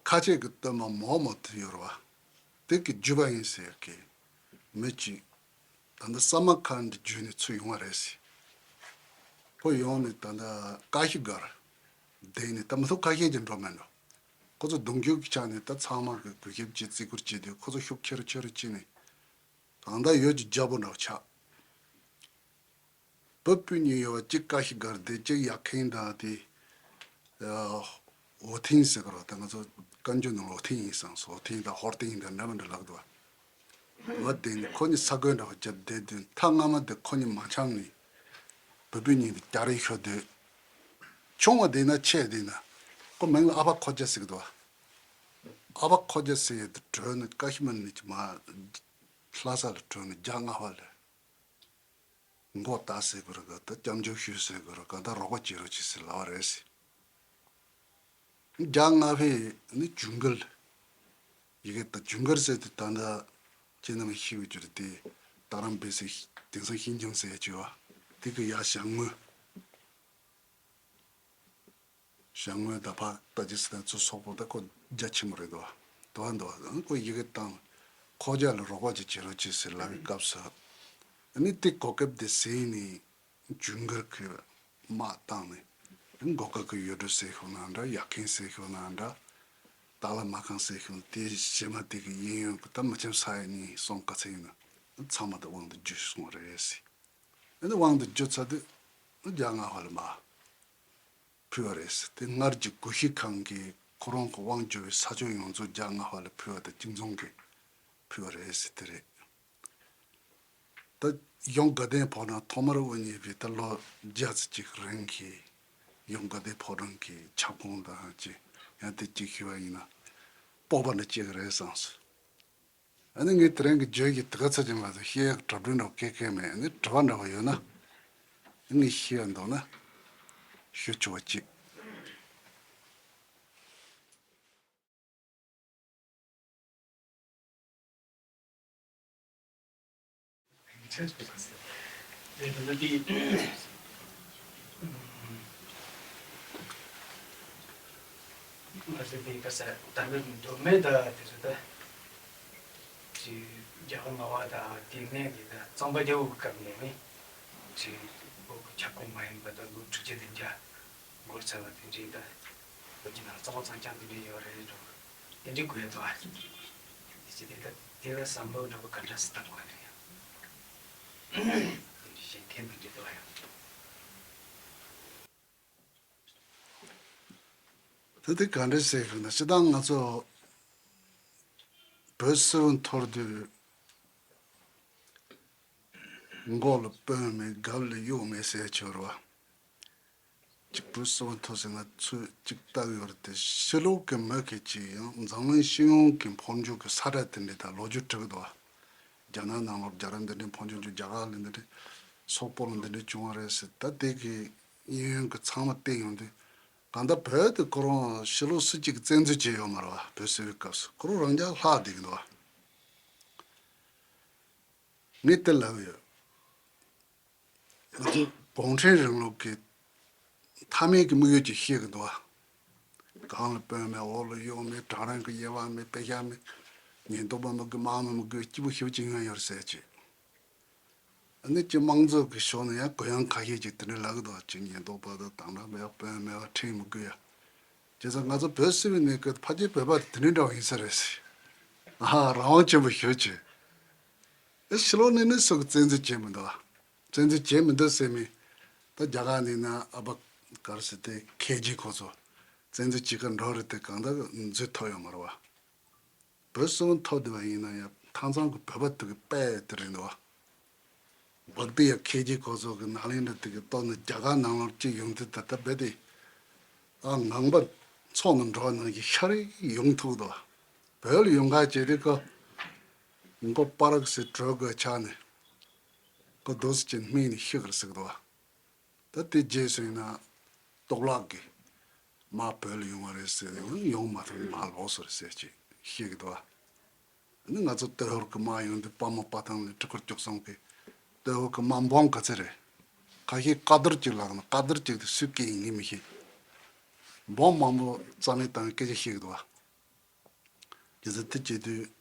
ཁ་ཆེ་གི་སྟོན་པ་མོ་མོ་དེ་ཡོད་རེད་བ། དེ་གི་རྒྱུད་པ་ཡིན་ཟེར་གི་མི་གཅིག་ད་ལྟ་ས་མ་ཁ་འདི་བརྒྱུད་ནས་ཚུར་ཡོང་བ་རེད་ཟེར། ཁོ་ཡོང་ནས་ད་ལྟ་ཀ་ཤི་སྒར་བསྡད་ནས་ད་མི་ཐུབ་ཁ་ཤས་ཀྱིས་འགྲོ་མེད་འགྲོ། ཁོ་ཚོ་གདུང་རྒྱུད་ཀྱི་ཆ་ནས་ད་ཚང་མ་གི་གུས་ཞབས་བྱེད་བརྩི་བཀུར་བྱེད་དུས་ཁོ་ཚོ་ཤུགས་ཆེ་རུ་ཆེ་རུ་ཕྱིན་ནས་གང་ལྟར་ཡུལ་གྱི་རྒྱལ་པོ་འདྲ་བོ་ཆགས། བུ་སྤུན་གཉིས་ཡོད་པ་གཅིག་ཀ་ཤི་སྒར་བསྡད་གཅིག་ཡར་ཁེན་དང་དེ། འོ་ཐིང་ཟེར་གི་རོ་ད་ང་ཚོ་བཀའ་འགྱུར་ནང་འོ་ཐིང་ཡིན་བསམ་སོང་འོ་ཐིང་དང་ཧོར་ཐིང་དང་འདྲ་མི་འདྲ་ལབ་འདུག་བ། འོ་དེ་ནི་ཁོ་གཉིས་ས་གོས་འདྲ་བ་བརྒྱབ་བསྡད་དུས་མཐའ་སྔ་མ་དེ་ཁོ་གཉིས་མ་འཆམ་ནས་བུ་སྤུན་གཉིས་དེ་རྒྱ་རིགས་ཤོར་དུས། ཆུང་བ་དེ་ན་ཆེ་དེ་ན་ཁོ་མིང་ལ་ཨ་ཕ་ཁོ་རྒྱ་ཟེར་གི་འདུག་བ། ཨ་ཕ་ཁོ་རྒྱ་ཟེར་ཡས་དེ་གྲོལ་ནས་ཀ་ཤི་མ་ནི་ཅི་མ་ལྷ་ས་ལ་གྲོལ་ནས་རྒྱ་སྔ་བ་ལ། མགོ་བཏགས་ཟེར་དགོས་རེད་ག་ད་སྐྱབས་འཇུག་ཞུས་ཟེར་དགོས་རེད་ག་ད་རོགས་པ་བྱེད་རོགས་བྱེད་ཟེར་ལབ་པ་རེད་ཟེར། རྒྱ་སྔ་ཕའི་ནི་ཇུན་གར། ཡི་གེ་ད་ཇུན་གར་ཟེར་དེ་ད་ལྟ་ཁྱེད་རྣམས་ཤེས་ཀྱི་རེད་དེ་རྟ་རམ་བེ་སི་དེང་སང་ཤིན་ཅང་ཟེར་ཡ་བྱས་པ་དེ་གི་ཡ་ཞང་ངོས། ཞང་ངོས་ད་ཕ་ད་ཅི་སི་ཏན་ཚོ་སོག་པོ་ད་ཁོ་རྒྱ་ཆེན་པོ་རེད་འདུག་བ། འདུག་བ་འདུག་བ་ཁོ་ཡི་གེ་བཏང་ཁོ་རྒྱ་ལ་རོགས་པ་ཅིག་བྱེད་རོགས་བྱེད་ཟེར་ལབ་པའི་སྐབས་སུ། ཨ་ནི་དེ་གོ་སྐབས་དེ་ཟིན་ནས་ཇུན་གར་གྱི་དམག་བཏང་ནས་མགོ་དཀར་གྱི་ཡུལ་གྲུ་ཟེར་ཤོག་ན་འདྲ་ཡར་ཁེན་ཟེར་ཤོག་ན་འདྲ་ཏཱ་ལ་མ་ཁང་ཟེར་ཤོག་ན་དེ་གཞི་མ་དེ་གི་གཡས་གཡོན་གྱི་ད་མི་ཆེན་ས་ཡ་གཉིས་གསུམ་ག་ཚད་ཡིན་ན་ཚང་མ་དེ་དབང་དུ་བསྡུས་སོང་རེད་ཟེར། ཨ་ནི་དབང་དུ་བསྡུས་ཚར་དུས་རྒྱ་སྔ་བ་ལ་མ། ཕུལ་བ་རེད། དེ་སྔར་གྱི་གུ་ཤྲི་ཁང་གིས་ཁོ་རང་གི་དབང་བསྒྱུར་བའི་ས་ཕྱོགས་ཡོངས་རྫོགས་རྒྱ་སྔ་བ་ལ་ཕུལ་བ་དང་གཅིག་མཚུངས་ཀྱིས་ཕུལ་བ་རེད་ཟེར་དེ་རེད། ད་ཡང་དགའ་ལྡན་ཕོ་བྲང་ཐོག་མར་དབུ་བརྙེས་པའི་ད་ལོ་བརྒྱ་ཙམ་ཅིག་རིང་གི་ཡང་དགའ་ལྡན་ཕོ་བྲང་གི་ཁྱབ་ཁོངས་དང་ཅི་ཡང་དེ་གཅིག་ཞུས་པ་ཡིན་ན་སྤོབས་པ་འདྲ་སྐྱེ་གི་རེད་བསམས་སོང་། ཨ་ནི་ངས་དེ་རིང་གི་བརྗོད་ཀྱི་དེ་ག་ཚོད་ཀྱི་མ་གཏོགས་བཤད་ཡག་གྲ་སྒྲིག་འདྲ་བོ་སྐད་སྐད་མེད། ཨ་ནི་དྲི་བ་འདྲ་བོ་ཡོད་ན་ངས་ཤེས་ཡ་འདུག་ན་ཞུ་ཆོག་པ་ཅིག་ང་ཚོ་འདི་ག་ས་ད་ནི་མདོ་སྨད་ད་དེ་ཚོ་ད་ཅིག་རྒྱ་གར་མ་བ་ད་དེ་ནས་འདི་ད་གཙང་པ་རྒྱལ་པོ་སྐབས་ནས་ནི་ཅིག་བོད་ཀྱི་ཁྱབ་ཁོངས་མ་ཡིན་པ་ད་ལོ་དྲུག་ཅུ་བདུན་བརྒྱ་འགོར་ཚར་བ་དེ་འདྲའི་ད་བོད་ཀྱི་ནང་གཙང་པོ་ཚང་རྐྱང་དེ་འདྲའི་ཡོད་རེད་འགྲོ་དེ་འདྲའི་དགོས་ཡ་ད་དེ་ཅི་དེ་ད་དེ་ལ་བསམ་བློ་འདྲ་པོ་ག་འདྲ་སེ་བཏང་དགོས་རེད་ཡ། དེ་འདྲའི་གཞན་ཁྱད་དེ་འདྲའི་ད་ཡ། ད་དེ་ག་འདྲ་ཟེར་ཞུ་ན་སྤྱིར་བཏང་ང་ཚོ་བོད་སིལ་བུ་འཐོར་དུས་མགོ་ལ་དཔོན་མེད་རྒྱབ་ལ་གཡོག་མེད་ཟེར་ཆོག་རེད་བ། གཅིག་བོད་སིལ་བུ་འཐོར་ཟེར་ན་ཚུར་གཅིག་བལྟ་གི་ཡོད་རེད་དེ་ཕྱི་ལོགས་ཀྱི་མི་གིས་ཅིག་ཡང་འཛམ་གླིང་སྤྱི་ཡོངས་ཀྱི་འཕོ་འགྱུར་གྱི་ས་ཁྲ་དེ་འདྲ་དང་ལོ་རྒྱུས་འབྲི་གི་འདུག་བ། རྒྱ་ནག་ནང་ལོགས་རྒྱ་ར་འདི་འདྲའི་འཕོ་འགྱུར་བྱུང་རྒྱ་གར་ལ་འདི་འདྲའི་སོག་པོ་ལ་འདི་འདྲའི་བྱུང་བ་རེད་ཟེར་ད་དེ་གི་གཡས་གཡོན་གྱི་ཚང་མ་བལྟས་ཡོང་དུས། གང་ལྟར་བོད་དེ་ཁོ་རང་ཕྱི་ལོགས་སུ་གཅིག་གིས་བཙན་འཛུལ་བྱས་ཡོད་མ་རེད་བ། བོད་སིལ་བུའི་སྐབས་སུ་ཁོ་རང་རང་རྐྱ་ལྷག་བསྡད་ཀྱི་འདུག་བ། ངས་དེ་ལབ་ཡོད། ང་ཚོ་གུང་ཁྲན་རིང་ལུགས་ཀྱི་མཐའ་མའི་གི་དམིགས་ཡུལ་ཅིག་ཤེས་ཀྱི་འདུག་བ། གང་ལ་དཔོན་མེད། འོག་ལ་གཡོག་མེད། བྲང་རིང་གི་དབྱེ་བ་མེད། དཔེ་ཆ་མེད། ཉེན་རྟོག་པ་མི་དགོས། དམག་མི་མི་དགོས། སྐྱིད་པོ་ཞེ་པོ་ཅིག་ཡོང་ཡ་ཡོད་རེད་ཟེར་ཅིག་ཨ་ནི་ཅིག་དམངས་གཙོ་གི་ཕྱོགས་ནས་ཡང་གུ་ཡངས་ཁ་ཤས་ཅིག་དེ་འདྲ་ལབ་ཀྱི་འདུག་ཅིག་ཉེན་རྟོག་པ་དང་དམ་དྲག་མེད་པ། དཔོན་མེད་པ། ཁྲིམས་མི་དགོས་ཡ། བྱས་ཙང་ང་ཚོ་བོད་སྲིད་པའི་གནས་སྐབས་ཕལ་ཆེར་བོད་པ་དེ་འདྲ་འདྲ་བ་ཡིན་ས་རེད་ཟེར། ཨ་ཧ། རང་དབང་ཆེན་པོ་ཞེ་པོ་ཅིག་ཨེ་ཕྱི་ལོགས་ནས་ནི་སུ་གིས་བཙན་འཛུལ་བྱས་མི་འདུག་བ། བཙན་འཛུལ་བྱས་མི་འདུག་ཟེར་མི། ད་རྒྱ་གར་ནས་ན་ཨ་ཕ་ག་རེ་ཟེར་དེ། ཁེ་ཇི་ཁོ་ཚོ་བཙན་འཛུལ་བྱེད་གར་འགྲོ་རེད་དེ། གང་ལྟར་འཛུལ་ཐུབ་ཡོད་མ་རེད་བ། བོད་སྲིད་དབང་ཐོབ་བསྡད་པ་ཡིན་ན་ཡང་མཐའ་མཚམས་ཀྱི་བོད་པ་དེ་གི་དཔེ་དེ་རེད་འདུག་བ། འབག་དེ་ཡ་ཁེ་ཇི་ཁོ་ཚོ་གི་ནག་ལན་འདྲ་དེ་གི་གཏོར་ནས་རྒྱ་གར་ནང་ལོགས་ཅིག་ཡོང་དུས། ད་ལྟ་རྦད་དེ་ཨ་ངང་པ་མཚོ་ནང་འགྲོ་བ་ནང་བཞིན་ཤར་ཡོང་ཐུབ་འདུག་བ། བོད་ལ་ཡོང་ག་བྱེད་དུས་ཁོ་མགོ་པར་གི་སེ་གྲོད་ཁོག་ཆག་ནས་ཁོ་འདུག་སེ་ཅིག་སྨྲས་ནས་ཤི་གི་རེད་ཟེར་གི་འདུག་བ། ད་དེ་རྗེས་སུ་ཡིན་ན་སྟོབས་ལགས་ཀྱིས་མ་བོད་ལ་ཡོང་བ་རེད་ཟེར། ཡང་ཡོང་མ་ཐུབ། མ་ལོགས་སུ་རེད་ཟེར་ཅིག་བཤད་ཀྱི་འདུག་བ། ཨ་ནི་ང་ཚོ་སྟོད་ཧོར་གྱི་དམག་ཡོང་དུས་དཔའ་མོ་དཔའ་ཐང་ལ་གྲི་གུར་བཅུ་གསུམ་གྱི། སྟོད་ཧོར་གྱི་དམག་འབུམ་ག་ཚོད་རེད། ཁ་ཤས་ཀ་རྡོར་གཅིག་ལབ་ན་ཀ་རྡོར་གཅིག་དེ་སུས་སྐྱེལ་ཡིན་ངས་མི་ཤེས། འབུམ་མང་པོ་རྩ་མེད་བཏང་བའི་སྐད་ཆ་བཤད་ཀྱི་འདུག་བ། རྒྱལ་ས་དེ་བྱེད་དུས།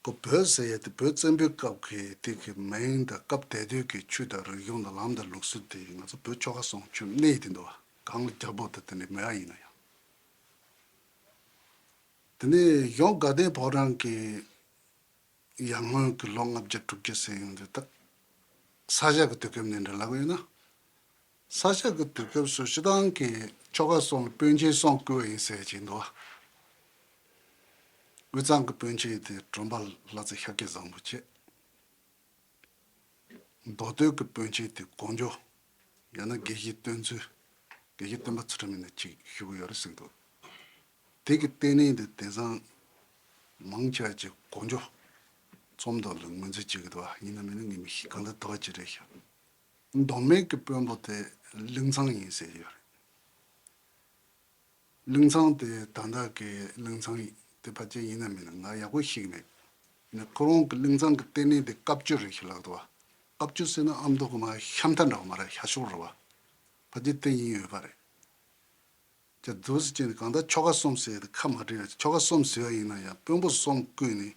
ཁོ་བོད་ཟེར་ཡ་དེ་བོད་བཙན་པོའི་སྐབས་ཀྱི་དེ་གི་མིང་དང་སྐབས་དེ་དུས་ཀྱི་ཆོས་དང་རིག་གཞུང་དང་ལམ་དང་ལུགས་སྲོལ་དེ་ང་ཚོ་བོད་ཆོལ་ཁ་གསུམ་ཆོས་གནས་དེ་འདུག་བ། གང་ལ་རྒྱལ་པོ་དང་དེ་འདྲ་མེད་པ་ཡིན་ན་ཡང་། དེ་ནས་གཞུང་དགའ་ལྡན་ཕོ་བྲང་གི་ཡར་སྔོན་གྱི་ལོ་ལྔ་བརྒྱ་དྲུག་བརྒྱ་ཟེར་ཡོང་དུས། ད་ས་སྐྱ་གི་དུས་སྐབས་ནས་འདྲ་ལབ་ཀྱི་ཡོད་ན། ས་སྐྱ་གི་དུས་སྐབས་སུ་སྤྱིར་བཏང་གི་ཆོལ་ཁ་གསུམ་ལ་དཔོན་ཆེན་གསུམ་བསྐོས་པ་ཡིན་ཟེར་གྱི་འདུག་དབུས་གཙང་གི་དཔོན་ཆེན་དེ་གྲུབ་པ་ལྷ་རྩེ་ཤཱཀྱ་བཟང་པོ་བྱས། མདོ་སྟོད་ཀྱི་དཔོན་ཆེན་དེ་གོ་འཇོ། ཡང་ན་དགེ་བཤེས་བསྟན་ཚུལ། དགེ་བཤེས་སྟོན་པ་ཚུལ་ཁྲིམས་ཡིན་ན་ཅིག་ཞུ་གི་ཡོད་རེད་ཟེར་གྱི་འདུག་དེ་གི་ལྟེ་གནས་དེ་དེང་སང་མང་ཆེ་བ་ཅིག་གོ་འཇོ་ཚོམ་མདོ་ལ་ངོས་འཛིན་བྱེད་ཀྱི་འདུག་བ། ཡིན་ན་མིན་ན་ངས་མི་ཤེས། གང་ལྟར་དེ་བ་ཅིག་རེད་ཤག་མདོ་སྨད་ཀྱི་དཔོན་པོ་དེ་ཀླུང་ཚང་ཡིན་ཟེར་གྱི་ཡོད་རེད། ཀླུང་ཚང་དེ་ད་ལྟ་གི་ཀླུང་ཚང་དེ་ཕལ་ཆེར་ཡིན་ན་མིན་ན་ང་ཡག་པོ་ཤེས་ཀྱི་མེད། ཡིན་ན་ཁོ་རང་གི་ཀླུང་ཚང་གི་ལྟེ་གནས་དེ་བཀའ་བརྒྱུད་རེད་ཤག་ལབ་འདུག་བ། བཀའ་བརྒྱུད་ཟེར་ན་ཨ་མདོ་གི་མ་ཤམ་ཐང་འདྲ་བ་མ་རེད། ཤར་ཕྱོགས་རེད་བ། ཕལ་ཆེར་དེ་ཡིན་ཡོད་པ་རེད། ཅེས་འདུག་སེ་བྱས་ནས། གང་ལྟར་ཆོལ་ཁ་གསུམ་ཟེར་ཡ་དེ་ཁ་མ་བྲལ་བ། ཆོལ་ཁ་གསུམ་ཟེར་བ་ཡིན་ན་ཡང་དཔོན་པོ་གསུམ་བསྐོས་ནས་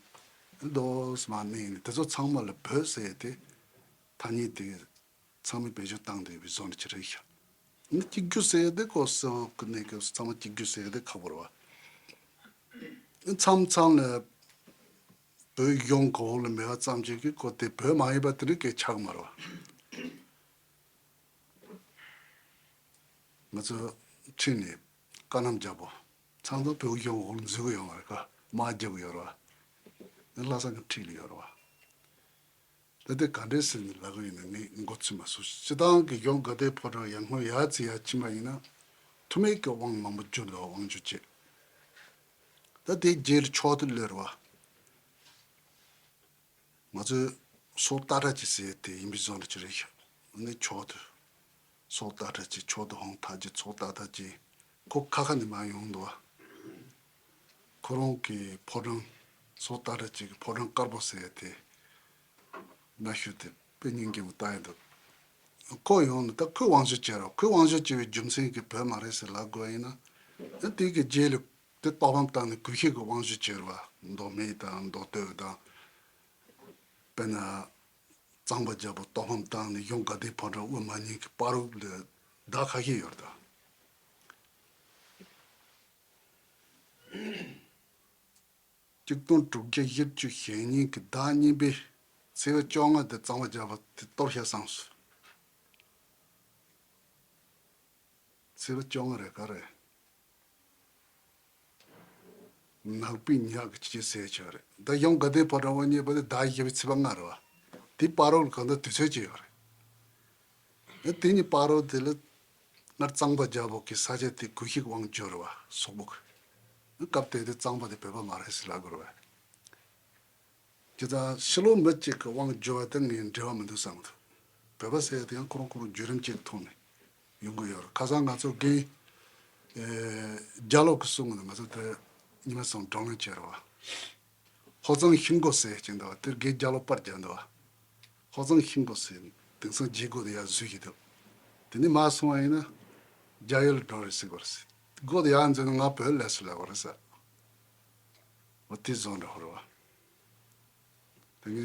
འདུག་སེ་མར་གནས་ནས། དེ་ཚོ་ཚང་མ་ལ་བོད་ཟེར་ཡ་དེ་ཐ་སྙད་དེ་ཚང་མས་བེད་སྤྱོད་བཏང་བསྡད་པའི་བཟོ་འདྲ་ཅིག་རེད་ཤག་ནི་གཅིག་གྱུར་ཟེར་ཡ་དེ་ཁོ་སྲིད་དབང་གི་གནས་སྐབས་སུ་ཚང་མ་གཅིག་གྱུར་ཟེར་ཡ་དེ་ཁག་པོ་རེད་བ། མཚམས་མཚམས་ལ་བོད་གཞུང་གི་འོག་ལ་མེད་པ་ཙམ་ཞིག་གིས་ཁོ་དེ་བོད་མ་ཡིན་པ་དེ་འདྲ་སྐད་ཆགས་མ་རེད་བ། ང་ཚོ་ཁྲིད་ནས་བཀའ་གནང་རྒྱལ་པོ་ཚང་ཚང་བོད་གཞུང་འོག་ལ་འཛུལ་གི་ཡོང་བ་རེད། ཁ་དམག་རྒྱག་གི་ཡོད་རེད་བ། ལྷ་ས་གི་འཁྲིས་ལ་ཡོད་རེད་བ། ད་དེ་ག་འདྲས་ཟེར་ནས་ལབ་གི་ཡིན་ན་ངས་མགོ་ཚོས་མ་སོང་། སྤྱིར་བཏང་གི་གཞུང་དགའ་ལྡན་ཕོ་བྲང་ཡར་སྔོན་ཡར་ཚེ་ཡར་ཕྱིན་པ་ཡིན་ན་ཐུ་མེད་ཀྱི་དབང་མང་པོ་བསྒྱུར་འདུག་དབང་བསྒྱུར་བྱས། ད་དེ་རྗེས་ལ་ཕྱོགས་དེ་སླེབས་རེད་བ། ང་ཚོས་སོག་སྟག་བྲག་གཅིག་ཟེར་དེ་ཡིན་པའི་བཟོ་འདྲ་ཅིག་རེད་ཤག་ཨ་ནི་ཕྱོགས་དེ་སོག་སྟག་བྲག་གཅིག་ཕྱོགས་དེ་ཧོང་ཐག་གཅིག་ཚོགས་སྟག་ཐག་གཅིག་ཁོ་ཁ་ཁ་ནས་མར་ཡོང་འདུག་བ། ཁོ་རང་གི་ཕོ་བྲང་། སོག་སྟག་བྲག་གཅིག་གི་ཕོ་བྲང་དཀར་པོ་ཟེར་དེ་གནའ་ཤུལ་དེ་དཔེ་སྙིང་རྗེ་མོ་ལྟ་ཡི་འདུག་ཁོ་ཡོང་ནས་ད་ཁོས་དབང་བསྒྱུར་བྱས་རོགས། ཁོས་དབང་བསྒྱུར་བྱས་པའི་རྒྱུ་མཚན་གྱིས་བོད་མ་རེད་ཟེར་ལབ་དགོས་པ་ཡིན་ན། ཨ་དེ་གི་རྗེས་ལ་དེ་ལྟོགས་ཕམ་བཏང་ནས་གུས་ཞབས་ཀྱི་དབང་བསྒྱུར་བྱས་རེད་བ། མདོ་སྨད་དང་མདོ་སྟོད་དང་། དཔེར་ན། གཙང་པ་རྒྱལ་པོ་ལྟོགས་ཕམ་བཏང་ནས་གཞུང་དགའ་ལྡན་ཕོ་བྲང་དབུ་མ་ཉིད་ཀྱི་བར་དུ་ལ་ཟླ་ཁ་ཤས་ཡོད་རེད་ད། གཅིག་སྟོང་དྲུག་བརྒྱ་བཞི་བཅུ་ཞེ་གཉིས་ཀྱི་ཟླ་གཉིས་པའི་ཚེས་པ་བཅོ་ལྔ་དེ་གཙང་པ་རྒྱལ་པོ་དེ་གཏོར་བཤགས་བསམ་སོང་། ཚེས་པ་བཅོ་ལྔ་རེད་ག་རེད། ནག་པོའི་ཉག་གི་ཕྱི་ཟེར་ཆོག་རེད། ད་གཞུང་དགའ་ལྡན་ཕོ་བྲང་དབུ་བརྙེས་པ་དེ་ཟླ་བཞི་པའི་ཚེས་པ་ལྔ་རེད་བ། དེའི་བར་དུ་ལ་གང་ལྟར་དུས་ཚོད་ཅིག་ཡོད་རེད། དེ་གཉིས་བར་དུ་དེ་ལ་སྔར་གཙང་པ་རྒྱལ་པོ་གི་ས་ཆ་དེ་གུས་ཞབས་དབང་བསྒྱུར་བ་སོག་པོ་གི། སྐབས་དེ་དུས་གཙང་པ་དེ་བོད་པ་མ་རེད་ཟེར་ལབ་དགོས་རེད་བ། ཇི་ལྟར་ཕྱི་ལོགས་མི་གཅིག་གི་དབང་བསྒྱུར་བ་དེ་ངས་འབྲེལ་བ་མི་འདུག་བསམ་གི་འདུག་བོད་པ་ཟེར་ཡ་དེ་ཡང་ཁོ་རང་ཁོ་རང་བརྒྱུད་རིམ་གཅིག་གི་ཐོག་ནས་ཡོང་གི་ཡོད་རེད། ཁ་སང་ང་ཚོ་རྒན་ཨེ་རྒྱ་ལོ་གིས་གསུངས་གི་འདུག་ང་ཚོ་དེ་ཉི་མ་གསུམ་བགྲོ་གླེང་བྱས་རེད་བ། ཧོ་ཙང་ཤིང་གོ་ཟེར་གྱིན་འདུག་དེར་རྒན་རྒྱ་ལོ་པར་རྒྱག་འདུག་ཧོ་ཙང་ཤིང་གོ་ཟེར། དེང་སང་རྗེས་སྒོ་དེ་ཡར་འཛུལ་གྱི་འདུག་དེ་ནས་མར་སོང་བ་ཡིན་ན་རྒྱ་ཡུལ་འགྲོ་རེད་ཟེར་གྱི་རེད། སྒོ་དེ་ཡར་འཛུལ་ན་ང་བོད་ལས་སུ་ལ་བ་རེད་ཟེར། འོ་དེ་བཟོ་འདྲ་ཧོར་བ། དེ་ནི་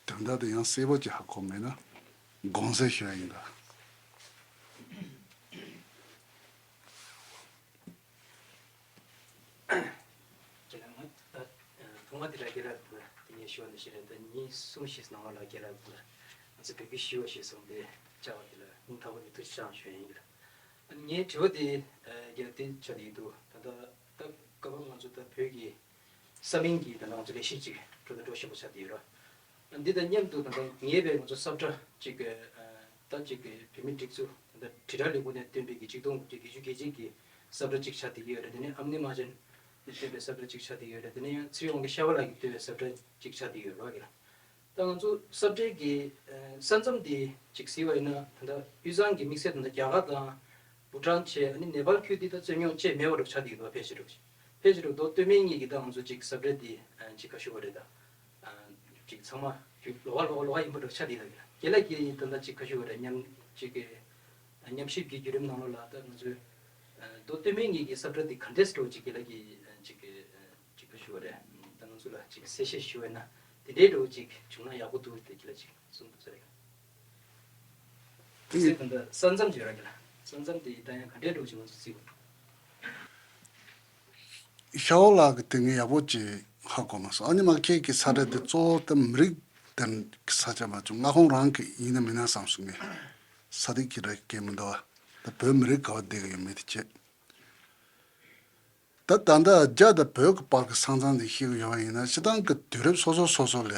དོན་དག་དེ་ཡང་གསལ་པོ་ཅིག་ཧ་གོ་མེད་ན་དགོངས་སེལ་ཞུ་ཡ་ཡིན་ད། ཁྱེད་རང་ད་ཐོག་མ་དེ་ལ་རྒན་ལགས་དང་དེ་ངས་ཞུ་བ་ནི་ཞེ་རེད། ད་ཉིན་གསུམ་བཞི་ནང་ལ་རྒན་ལགས་དང་ང་ཚོ་བོད་ཀྱི་ཞི་བ་ཞེས་གསུངས་ཏེ་བཅར་བ་དེ་ལ་སྙིང་ཐག་པ་ནས་ཐུགས་རྗེ་ཆེ་ཞུ་ཡ་ཡིན། ངའི་དྲི་བ་དེ་རྒན་ལགས་དེ་ཆགས་ཀྱི་འདུག་ད་ལྟ་ད་སྐབས་ང་ཚོ་ད་བོད་ཀྱི་ས་མིང་གི་ད་ལྟ་ང་ཚོ་ལས་གཞི་ཅིག་འགྲོ་དང་འགྲོ་བཞིན་པ་ཆགས་བསྡད་ཡོད་ར། འདི་དང་མཉམ་དུ་ད་ལྟ་ངེས་པའི་ང་ཚོ་ས་བཀྲ་ཅིག་ད་ཅིག་བོད་མིའི་སྒྲིག་འཛུགས་ད་ལྟ་དྲིལ་བསྒྲགས་ལས་ཁུངས་ནས་བཏོན་པའི་གི་ཆིག་སྟོང་དགུ་བརྒྱ་བརྒྱད་ཅུ་གྱ་གཅིག་གི་ས་བཀྲ་ཅིག་ཆགས་བསྡད་ཡོད་རེད། དེ་ནས་ཨ་མྱེས་རྨ་ཆེན་ནས་བཏོན་པའི་ས་བཀྲ་ཅིག་ཆགས་བསྡད་ཡོད་རེད། དེ་ནས་ཡང་ཚེ་རིང་དབང་གི་ཤ་བ་ལགས་ཀྱིས་བཏོན་པའི་ས་བཀྲ་ཅིག་ཆགས་བསྡད་ཡོད་ར་གི་ལ། ད་ང་ཚོ་ས་བཀྲའི་གི་ས་མཚམས་དེ་ཅིག་གཟིགས་པ་ཡིན་ན་ད་ལྟ་དབུས་གཙང་གི་དམིགས་བསལ་ད་ལྟ་རྒྱ་གར་དང་། བྷུ་ཊཱན་བྱས་ཨ་ནི་ནེ་པཱལ་ཁུལ་འདི་ད་རྩོད་རྙོག་ཅེས་མེད་པ་རུ་ཆགས་བསྡད་ཡོད་པ་ཕལ་ཆེར་རུ། ཕལ་ཆེར་རུ་མདོ་སྟོད་སྨད་གཉིས་ཀྱི་ད་ང་ཚོ་ཅིག་ས་བཀྲ་འདི་ཅིག་ཁ་ཤུ་བ་རེད་ད། ཅིག་ཚང་མ་ལོགས་ཀ་ལོགས་ཀ་ལོགས་ཀ་ཡིན་པ་རུ་ཆགས་བསྡད་ཡོད་ད། རྒན་ལགས་ཀྱིས་ད་ལྟ་ཅིག་ཁ་ཤུ་བ་རེད་མཉམ་ཅིག་གི་མཉམ་ཞིབ་ཀྱི་བརྒྱུད་རིམ་ནང་ལོགས་ལ་ད་ང་ཚོའི་མདོ་སྟོད་སྨད་གཉིས་ཀྱི་ས་བཀྲ་འདི་ག་འདྲས་འགྲོ་ཅིག་རྒན་ལགས་ཀྱིས་ཅིག་གི་ཅིག་ཁ་ཤུ་བ་རེད། ད་ང་ཚོ་ལ་ཅིག་གསལ་བཤད་ཞུ་བས་ན་དེ་འདྲའི་འགྲོ་ཅིག་བྱུང་ན་ཡག་པོ་འདུག་དེ་རྒན་ལགས་ཅིག་གསུངས་འདུག་ས་རེད། དེ་ཚེ་ད་ལྟ་ས་མཚམས་ཀྱི་ར་གི་ལ། ས་མཚམས་དེ་ད་ཡང་ག་འདྲའི་འགྲོ་ཅིག་ང་ཚོ་བརྩིས་པ། ཤ་བ་ལགས་ཀྱི་དེ་ངས་ཡག་པོ་ཅིག་ཧ་གོ་མ་སོང་། ཨ་ནི་མ་ཁྱེད་ཀྱི་ས་བཀྲ་དེ་གཙོ་བོ་ད་མི་རིགས་དེ་གི་ས་ཆ་མ་བྱུང་མངའ་ཁོངས་རང་གི་ཡིན་ན་མིན་ན་བསམ་སོང་ངས། ས་དེ་གི་ར་གི་མི་འདུག་བ། ད་བོད་མི་རིགས་ག་བ་བསྡད་གི་ཡོད་མེད་དེ་བྱས། ད་ད་ལྟ་རྒྱ་དང་བོད་ཀྱི་བར་གྱི་ས་མཚམས་འདི་ཤེས་ཀྱི་ཡོད་པ་ཡིན་ན་སྤྱིར་བཏང་གི་དུས་རབས་སོ་སོ་སོ་སོ་ལས་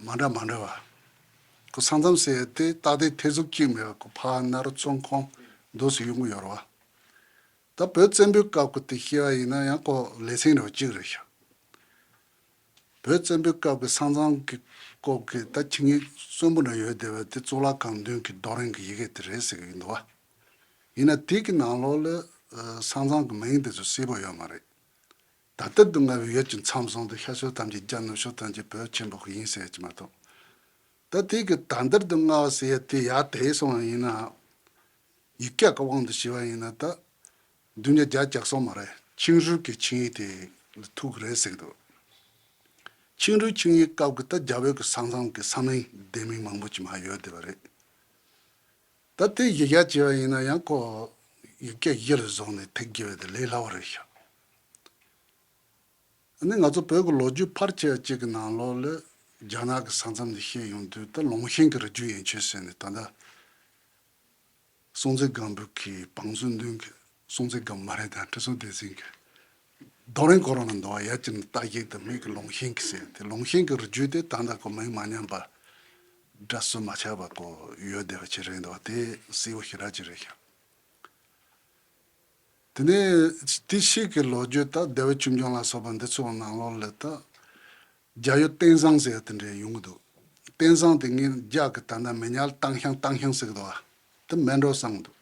མ་འདྲ་མ་འདྲ་བ། ཁོ་ས་མཚམས་ཟེར་ཡ་དེ་རྟགས་དེ་ཐེ་ཟུག་གཅིག་མེད་པ་ཁོ་ཕར་ནར་ཙོང་ཁོང་འདུག་སེ་ཡོང་གི་ཡོད་རེད་བ། ད་བོད་བཙན་པོའི་སྐབས་ཀྱི་དེ་ཤེས་པ་ཡིན་ན་ཡང་ཁོ་ལེ་ཚན་རེ་བ་གཅིག་རེད་ཤག་བོད་བཙན་པོའི་སྐབས་ཀྱི་ས་མཚམས་ཀྱི་སྐོར་གྱི་ད་ཆིངས་ཡིག་གསོན་པོ་འདྲ་ཡོད་བསྡད་པ་དེ་གཙུག་ལག་ཁང་མདུན་གྱི་རྡོ་རིང་གི་ཡི་གེ་དེ་རེད་ཟེར་གྱི་ཡོད་འདུག་བ། ཡིན་ན་དེ་གི་ནང་ལོགས་ལ་ས་མཚམས་ཀྱི་མིང་དེ་ཚོ་གསལ་པོ་ཡོད་མ་རེད། ད་ལྟ་དུ་མངའ་བའི་ཡུལ་གྱི་མཚམས་བཟུང་སྟེ་ཤར་ཕྱོགས་ཐམས་ཅད་རྒྱ། ནུབ་ཕྱོགས་ཐམས་ཅད་བོད་ཆེན་པོ་ཡིན་ཟེར་ཡ་ཅིག་མ་གཏོགས། ད་དེ་གི་ད་ལྟར་དུ་མངའ་བ་ཟེར་ཡ་དེ་ཡར་དེད་སོང་བ་ཡིན་ན། ཡིག་བརྒྱ་གི་དབང་དུ་བྱས་པ་ཡིན་ན་ད། བདུན་བརྒྱ་བརྒྱད་ཅུ་གྱ་གསུམ་མ་རེད། ཆིང་ཧྲུའུ་གི་ཆིངས་ཡིག་དེ་ལ་ཐུག་གི་རེད་ཟེར་གི་འདུག་ཆིང་ཧྲུའུ་ཆིངས་ཡིག་སྐབས་ཀྱི་ད་རྒྱ་བོད་ཀྱི་ས་མཚམས་ཀྱི་ས་མིང་བདེ་མིང་མང་པོ་ཅིག་མ་ཡོད་བསྡད་པ་རེད། ད་དེ་ཡིག་བརྒྱ་བྱས་པ་ཡིན་ན་ཡང་ཁོ་ཡིག་བརྒྱ་བཞི་ལ་བཟུང་ནས་ཐེག་བརྒྱབ་པ་དེ་ལས་སླ་བ་རེད་ཤག་ཨ་ནི་ང་ཚོ་བོད་ཀྱི་ལོ་རྒྱུས་ཕལ་ཆེ་བ་གཅིག་གི་ནང་ལོགས་ལ་རྒྱ་ནག་གི་ས་མཚམས་འདི་བཤད་ཡོང་དུས་ད་ལུང་ཤིང་གི་རི་རྒྱུད་ཡན་ཆོད་ཟེར་ནས་ད་ལྟ་སྲོང་བཙན་སྒམ་པོ་གི་བང་སོའི་མདུན་གྱི་སྲོང་བཙན་སྒམ་པོ་མ་རེད་ད་ཁྲི་སྲོང་ལྡེ་བཙན་གྱི་རྡོ་རིང་སྐོར་ལ་འདུག་བ། ཡ་གྱི་རྟ་བཞེས་དང་མིག་གི་ལུང་ཤིང་གི་ཟེར་དེ་ལུང་ཤིང་གི་རི་རྒྱུད་དེ་ད་ལྟ་ཁོ་མིང་མ་ཉམས་པ་འདྲ་སུ་མ་ཆགས་པ་ཁོ་ཡོད་བསྡད་པ་ཅིག་རེད་འདུག་བ། དེ་གསལ་པོ་ཞེ་དྲག་ཅིག་རེད་ཤག་དེ་ནས་དེ་ཤིག་གི་ལོ་རྒྱུས་ད་བདེ་བ་ཆོས་འབྱུང་ལ་སོགས་པ་འདི་ཚོའི་ནང་ལོགས་ལ་ད་རྒྱ་ཡུལ་བསྟན་བཟང་ཟེར་དེ་འདྲ་ཡོང་གི་འདུག་བསྟན་བཟང་དེ་ངས་རྒྱ་གི་ད་ལྟ་མི་ཉག་ཏང་ཤང་ཏང་ཤང་ཟེར་གི་འདུག་བ། དེ་མེད་འགྲོ་བསམ་གི་འདུག་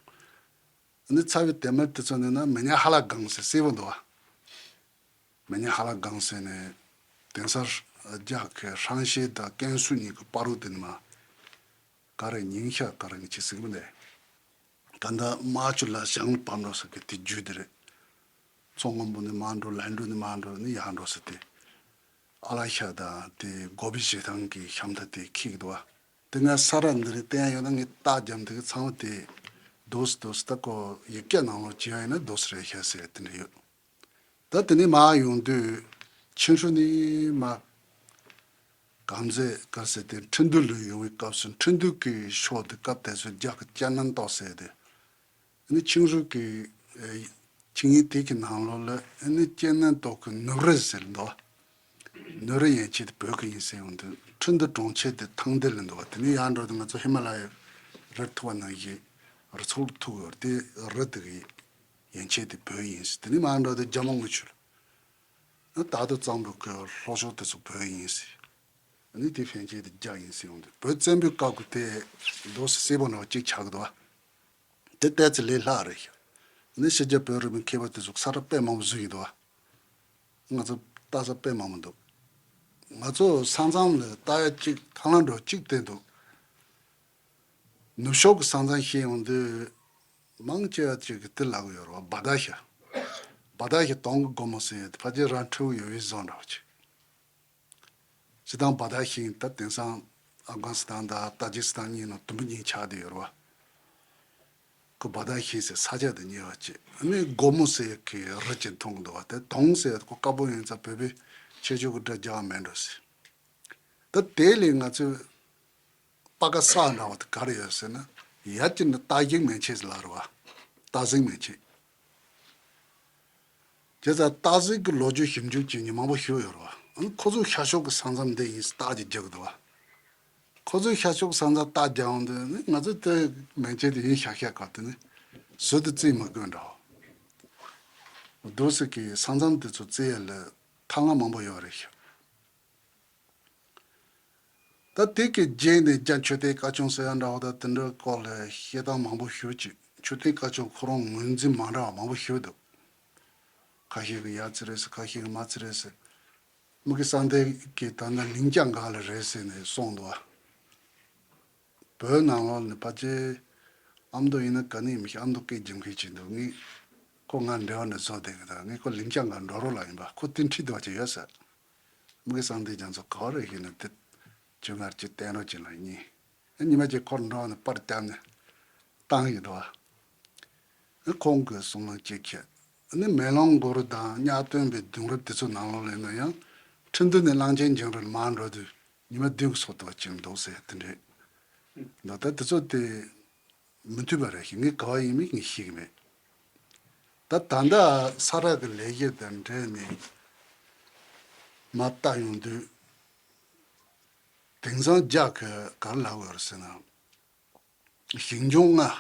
ཨ་ནི་ཚ་བའི་དེབ་དམར་དེ་ཚོ་ནས་ན་མི་ཉག་ཧ་ལ་སྒང་ཟེར་གསལ་པོ་འདུག་བ། མི་ཉག་ཧ་ལ་སྒང་ཟེར་ནས་དེང་སང་རྒྱ་གི་ཧྲང་ཤེ་དང་ཀན་སུའུ་གཉིས་ཀྱི་བར་དུ་དེ་ནས་མ་ག་རེ་ཉིང་ཤ་ག་རེ་ངས་ཅི་ཟེར་གི་མི་འདུག་ད་ལྟ་རྨ་ཆུ་ལ་ཞང་བབས་འགྲོ་ས་གི་དེ་རྒྱུད་དེ་རེད། མཚོ་སྔོན་པོ་ནས་མར་འགྲོ་ལན་གྲུ་ནས་མར་འགྲོ་ནས་ཡར་འགྲོ་ས་དེ། ཨ་ལ་ཤ་དང་དེ་གོ་བི་ཞེ་ཐང་གི་ཤམ་ཐ་དེ་འཁྱིག་འདུག་བ། དེ་ང་ས་ར་འདི་རེད་བསྟན་ཡོད་ན་ངས་རྟགས་རྒྱབ་འདི་གི་ཚང་མ་དེ་རྡོ་སི་རྡོ་སི་ད་ཀོ་ཡིག་བརྒྱ་ནང་ལོགས་བྱས་ཡིན་ན་རྡོ་སི་རེད་ཤ་ཟེར་དེ་འདྲ་ཡོད། ད་དེ་ནས་མར་ཡོང་དུས་ཆིང་ཧྲུའུ་ནས་མར་གམ་ཟེ་ག་ཟེ་དེ་ཁྲིན་ཏུའུ་ལ་ཡོང་བའི་སྐབས་སུ་ཁྲིན་ཏུའུ་གི་ཕྱོགས་དེ་སྐབས་དེ་ཚོ་རྒྱ་གི་ཅན་ནན་ཏོག་ཟེར་དེ། ཨ་ནི་ཆིང་ཧྲུའུ་གི་ཨེ་ཆིངས་ཡིག་དེ་གི་ནང་ལོགས་ལ་ཨ་ནི་ཅན་ནན་ཏོག་གི་ནུབ་རི་ཟེར་འདུག་ནུབ་རི་ཡན་ཆད་དེ་བོད་གི་ཡིན་ཟེར་ཡོང་དུས་ཁྲིན་ཏུའུ་གྲོང་ཁྱེར་དེ་ཐང་དེ་ལ་འདུག་དེ་ནས་ཡར་འགྲོ་དུས་ང་ཚོ་ཧི་མ་ལ་ཡའི་རི་ཐུག་པ་ནང་བཞིན་རི་ཚོགས་ཐུག་ཡོད་དེ་རི་དེ་གི་ཡན་ཆད་དེ་བོད་ཡིན་ཟེར། དེ་ནས་མར་འགྲོ་དུས་རྒྱ་མོ་རྔུལ་ཆུ་ལ། ད་དུང་གཙང་པོ་གི་ལྷོ་ཕྱོགས་དེ་ཚོ་བོད་ཡིན་ཟེར། ཨ་ནི་དེ་ཕན་ཆད་དེ་རྒྱ་ཡིན་ཟེར་ཡོང་དུས་བོད་བཙན་པོའི་སྐབས་ཀྱི་དེ་རྡོ་སི་སེར་པོ་ནང་གཅིག་ཆགས་ཀྱི་འདུག་བ། དེ་ལྟས་ཚེ་ལས་སླ་རེད་ཤག་ཨ་ནི་ཕྱི་རྒྱལ་བོད་རིགས་མི་མཁས་པ་དེ་ཚོ་ས་ར་དཔེ་མང་པོ་བཟོས་ཡོད་འདུག་བ། ང་ཚོ་ལྟ་ས་དཔེ་མང་པོ་འདུག་ང་ཚོ་ས་མཚམས་ལ་ལྟ་ཡ་གཅིག་ཐང་ལ་འགྲོ་གཅིག་བསྟན་འདུག་ནུབ་ཕྱོགས་ཀྱི་ས་མཚམས་བཤད་ཡོང་དུས་མང་ཆེ་བ་ཅིག་གིས་དེ་ལབ་ཀྱི་ཡོད་རེད་བ། བ་དྷ་ཤ། བ་དྷ་ཤ་དོང་གི་སྒོ་མོ་ཟེར་ཡ་དེ་ཕལ་ཆེར་རང་འཁྲི་བ་ཡོད་པའི་བཟོ་འདྲ་བ་ཅིག་སྤྱིར་བཏང་བ་དྷ་ཤ་ད་དེང་སང་ཨབ་གྷ་ནི་སི་ཐན་དང་ཏ་ཇིག་སི་ཐན་གཉིས་ནང་དུམ་བུ་གཉིས་ཆགས་བསྡད་ཡོད་རེད་བ། ཁོ་བ་དྷ་ཤ་ཟེར་ས་ཆ་དེ་ཉེ་བ་ཅིག་ཨ་ནི་སྒོ་མོ་ཟེར་གི་རི་ཅིག་མཐོང་གི་འདུག་བ། དེ་དོང་ཟེར་ཁོ་དཀར་པོ་ཡིན་ཙང་བོད་པའི་ཁྱད་ཆོས་ཀྱི་སྒྲ་རྒྱག་མེད་འགྲོ་ཟེར། ད་དེ་ལས་ང་ཚོས་པ་ཀ་ས་འདྲ་བ་དེ་ག་རེ་ཡོད་ཟེར་ན། ཡ་གཅིག་ནི་སྟག་གཟིག་མན་ཆད་ལབ་རེད་བ། སྟག་གཟིག་མན་ཆད། བྱས་ཙང་སྟག་གཟིག་གི་ལོ་རྒྱུས་ཞིབ་འཇུག་བྱེད་མཁན་མང་པོ་ཞིག་ཡོད་རེད་བ། ཨ་ནི་ཁོ་ཚོའི་ཤར་ཕྱོགས་ཀྱི་ས་མཚམས་འདི་ཡིན་སྟག་ཅིག་རྒྱག་གི་འདུག་བ། ཁོ་ཚོའི་ཤར་ཕྱོགས་ས་མཚམས་སྟག་རྒྱག་ཡོང་དུས་ནི་ང་ཚོ་དེ་མན་ཆད་དེ་ཡིན་ཤག་ཤག་ག་དེ་ནི་ཟུར་དུ་རྩིས་མི་དགོས་འདྲ་བ། འདུག་སེ་གི་ས་མཚམས་དེ་ཚོ་རྩིས་ཡ་ལ་ཐབས་ལམ་མང་པོ་ཡོད་རེད་ཤག་ད་དེ་གི་རྗེས་ནས་རྒྱ་མཆོད་རྟེན་དཀར་ཆུང་ཟེར་ཡ་འདྲ་བ་དང་དེ་འདྲའི་སྐོར་ལ་བཤད་སྟངས་མང་པོ་ཞིག་ཅིག་མཆོད་རྟེན་དཀར་ཆུང་ཁོ་རང་ངོས་འཛིན་མ་འདྲ་བ་མང་པོ་ཞིག་འདུག་ཁ་ཤས་ཀྱིས་ཡ་རྩི་རེད་ཟེར། ཁ་ཤས་ཀྱིས་མ་རྩི་རེད་ཟེར། དམུ་དགེ་གསང་བདེ་གིས་ད་ལྟ་ལིང་ཅང་ག་ལ་རེད་ཟེར་ནས་གསུངས་འདུག་བ། བོད་ནང་ལོགས་ནས་ཕལ་ཆེར་ཨ་མདོ་ཡིན་ན་ག་ནས་མི་ཤེས། ཨ་མདོ་སྐད་སྦྱང་མཁན་ཅིག་འདུག་ངས་ཁོ་ང་འབྲེལ་བ་ནས་བཟོ་བསྡད་ཀྱི་འདུག་ངས་ཁོ་ལིང་ཅང་ག་འགྲོ་རོགས་ལ་ཡིན་པ། ཁོ་དེ་འཁྲིད་འདུག་བ་ཅིག་ཡོད་ཟེར། དམུ་དགེ་གསང་བདེ་རྒྱ་མཚོ་ག་བ་རེད་ཤེས་ན་དེ་ཁྱོད་ང་ཅིག་བསྟན་རོགས་ཅིག་ལ་ཡིན། ཉི་མ་ཅིག་ཁོར་འགྲོ་ནས་པར་བརྒྱབ་ནས་བཏང་ཡོད་འདུག་བ། ཁོང་གི་གསུང་ལམ་གཅིག་ཁྱེད། ནི་མེ་ལོང་མགོ་རུ་དང་གཉའ་སྟོན་པའི་གདུང་རབས་དེ་ཚོ་ནང་ལོགས་ལ་ཡིན་ན་ཡང་ཁྲི་འདུ་ནས་གླང་ཆེན་འབྱུང་རིང་མར་འགྲོ་དུས་ཉི་མ་བདུན་གྱི་སོ་ཐོག་ཅིག་འདུག་ཟེར་དེ་འདྲས་འདུག་ད་དེ་ཚོ་དེ་མི་མཐུན་པ་རེད་ཤག་ངས་ག་བ་ཡིན་མིན་ངས་ཤེས་ཀྱི་མེད། ད་ད་ལྟ་ས་རཱ་གི་ལས་བྱེད་དང་འབྲེལ་ནས་མར་བལྟ་ཡོང་དུས། དེང་སང་རྒྱ་གི་ག་རེ་ལབ་ཡོད་རེད་ཟེར་ན། ཞིང་ལྗོངས་ལྔ་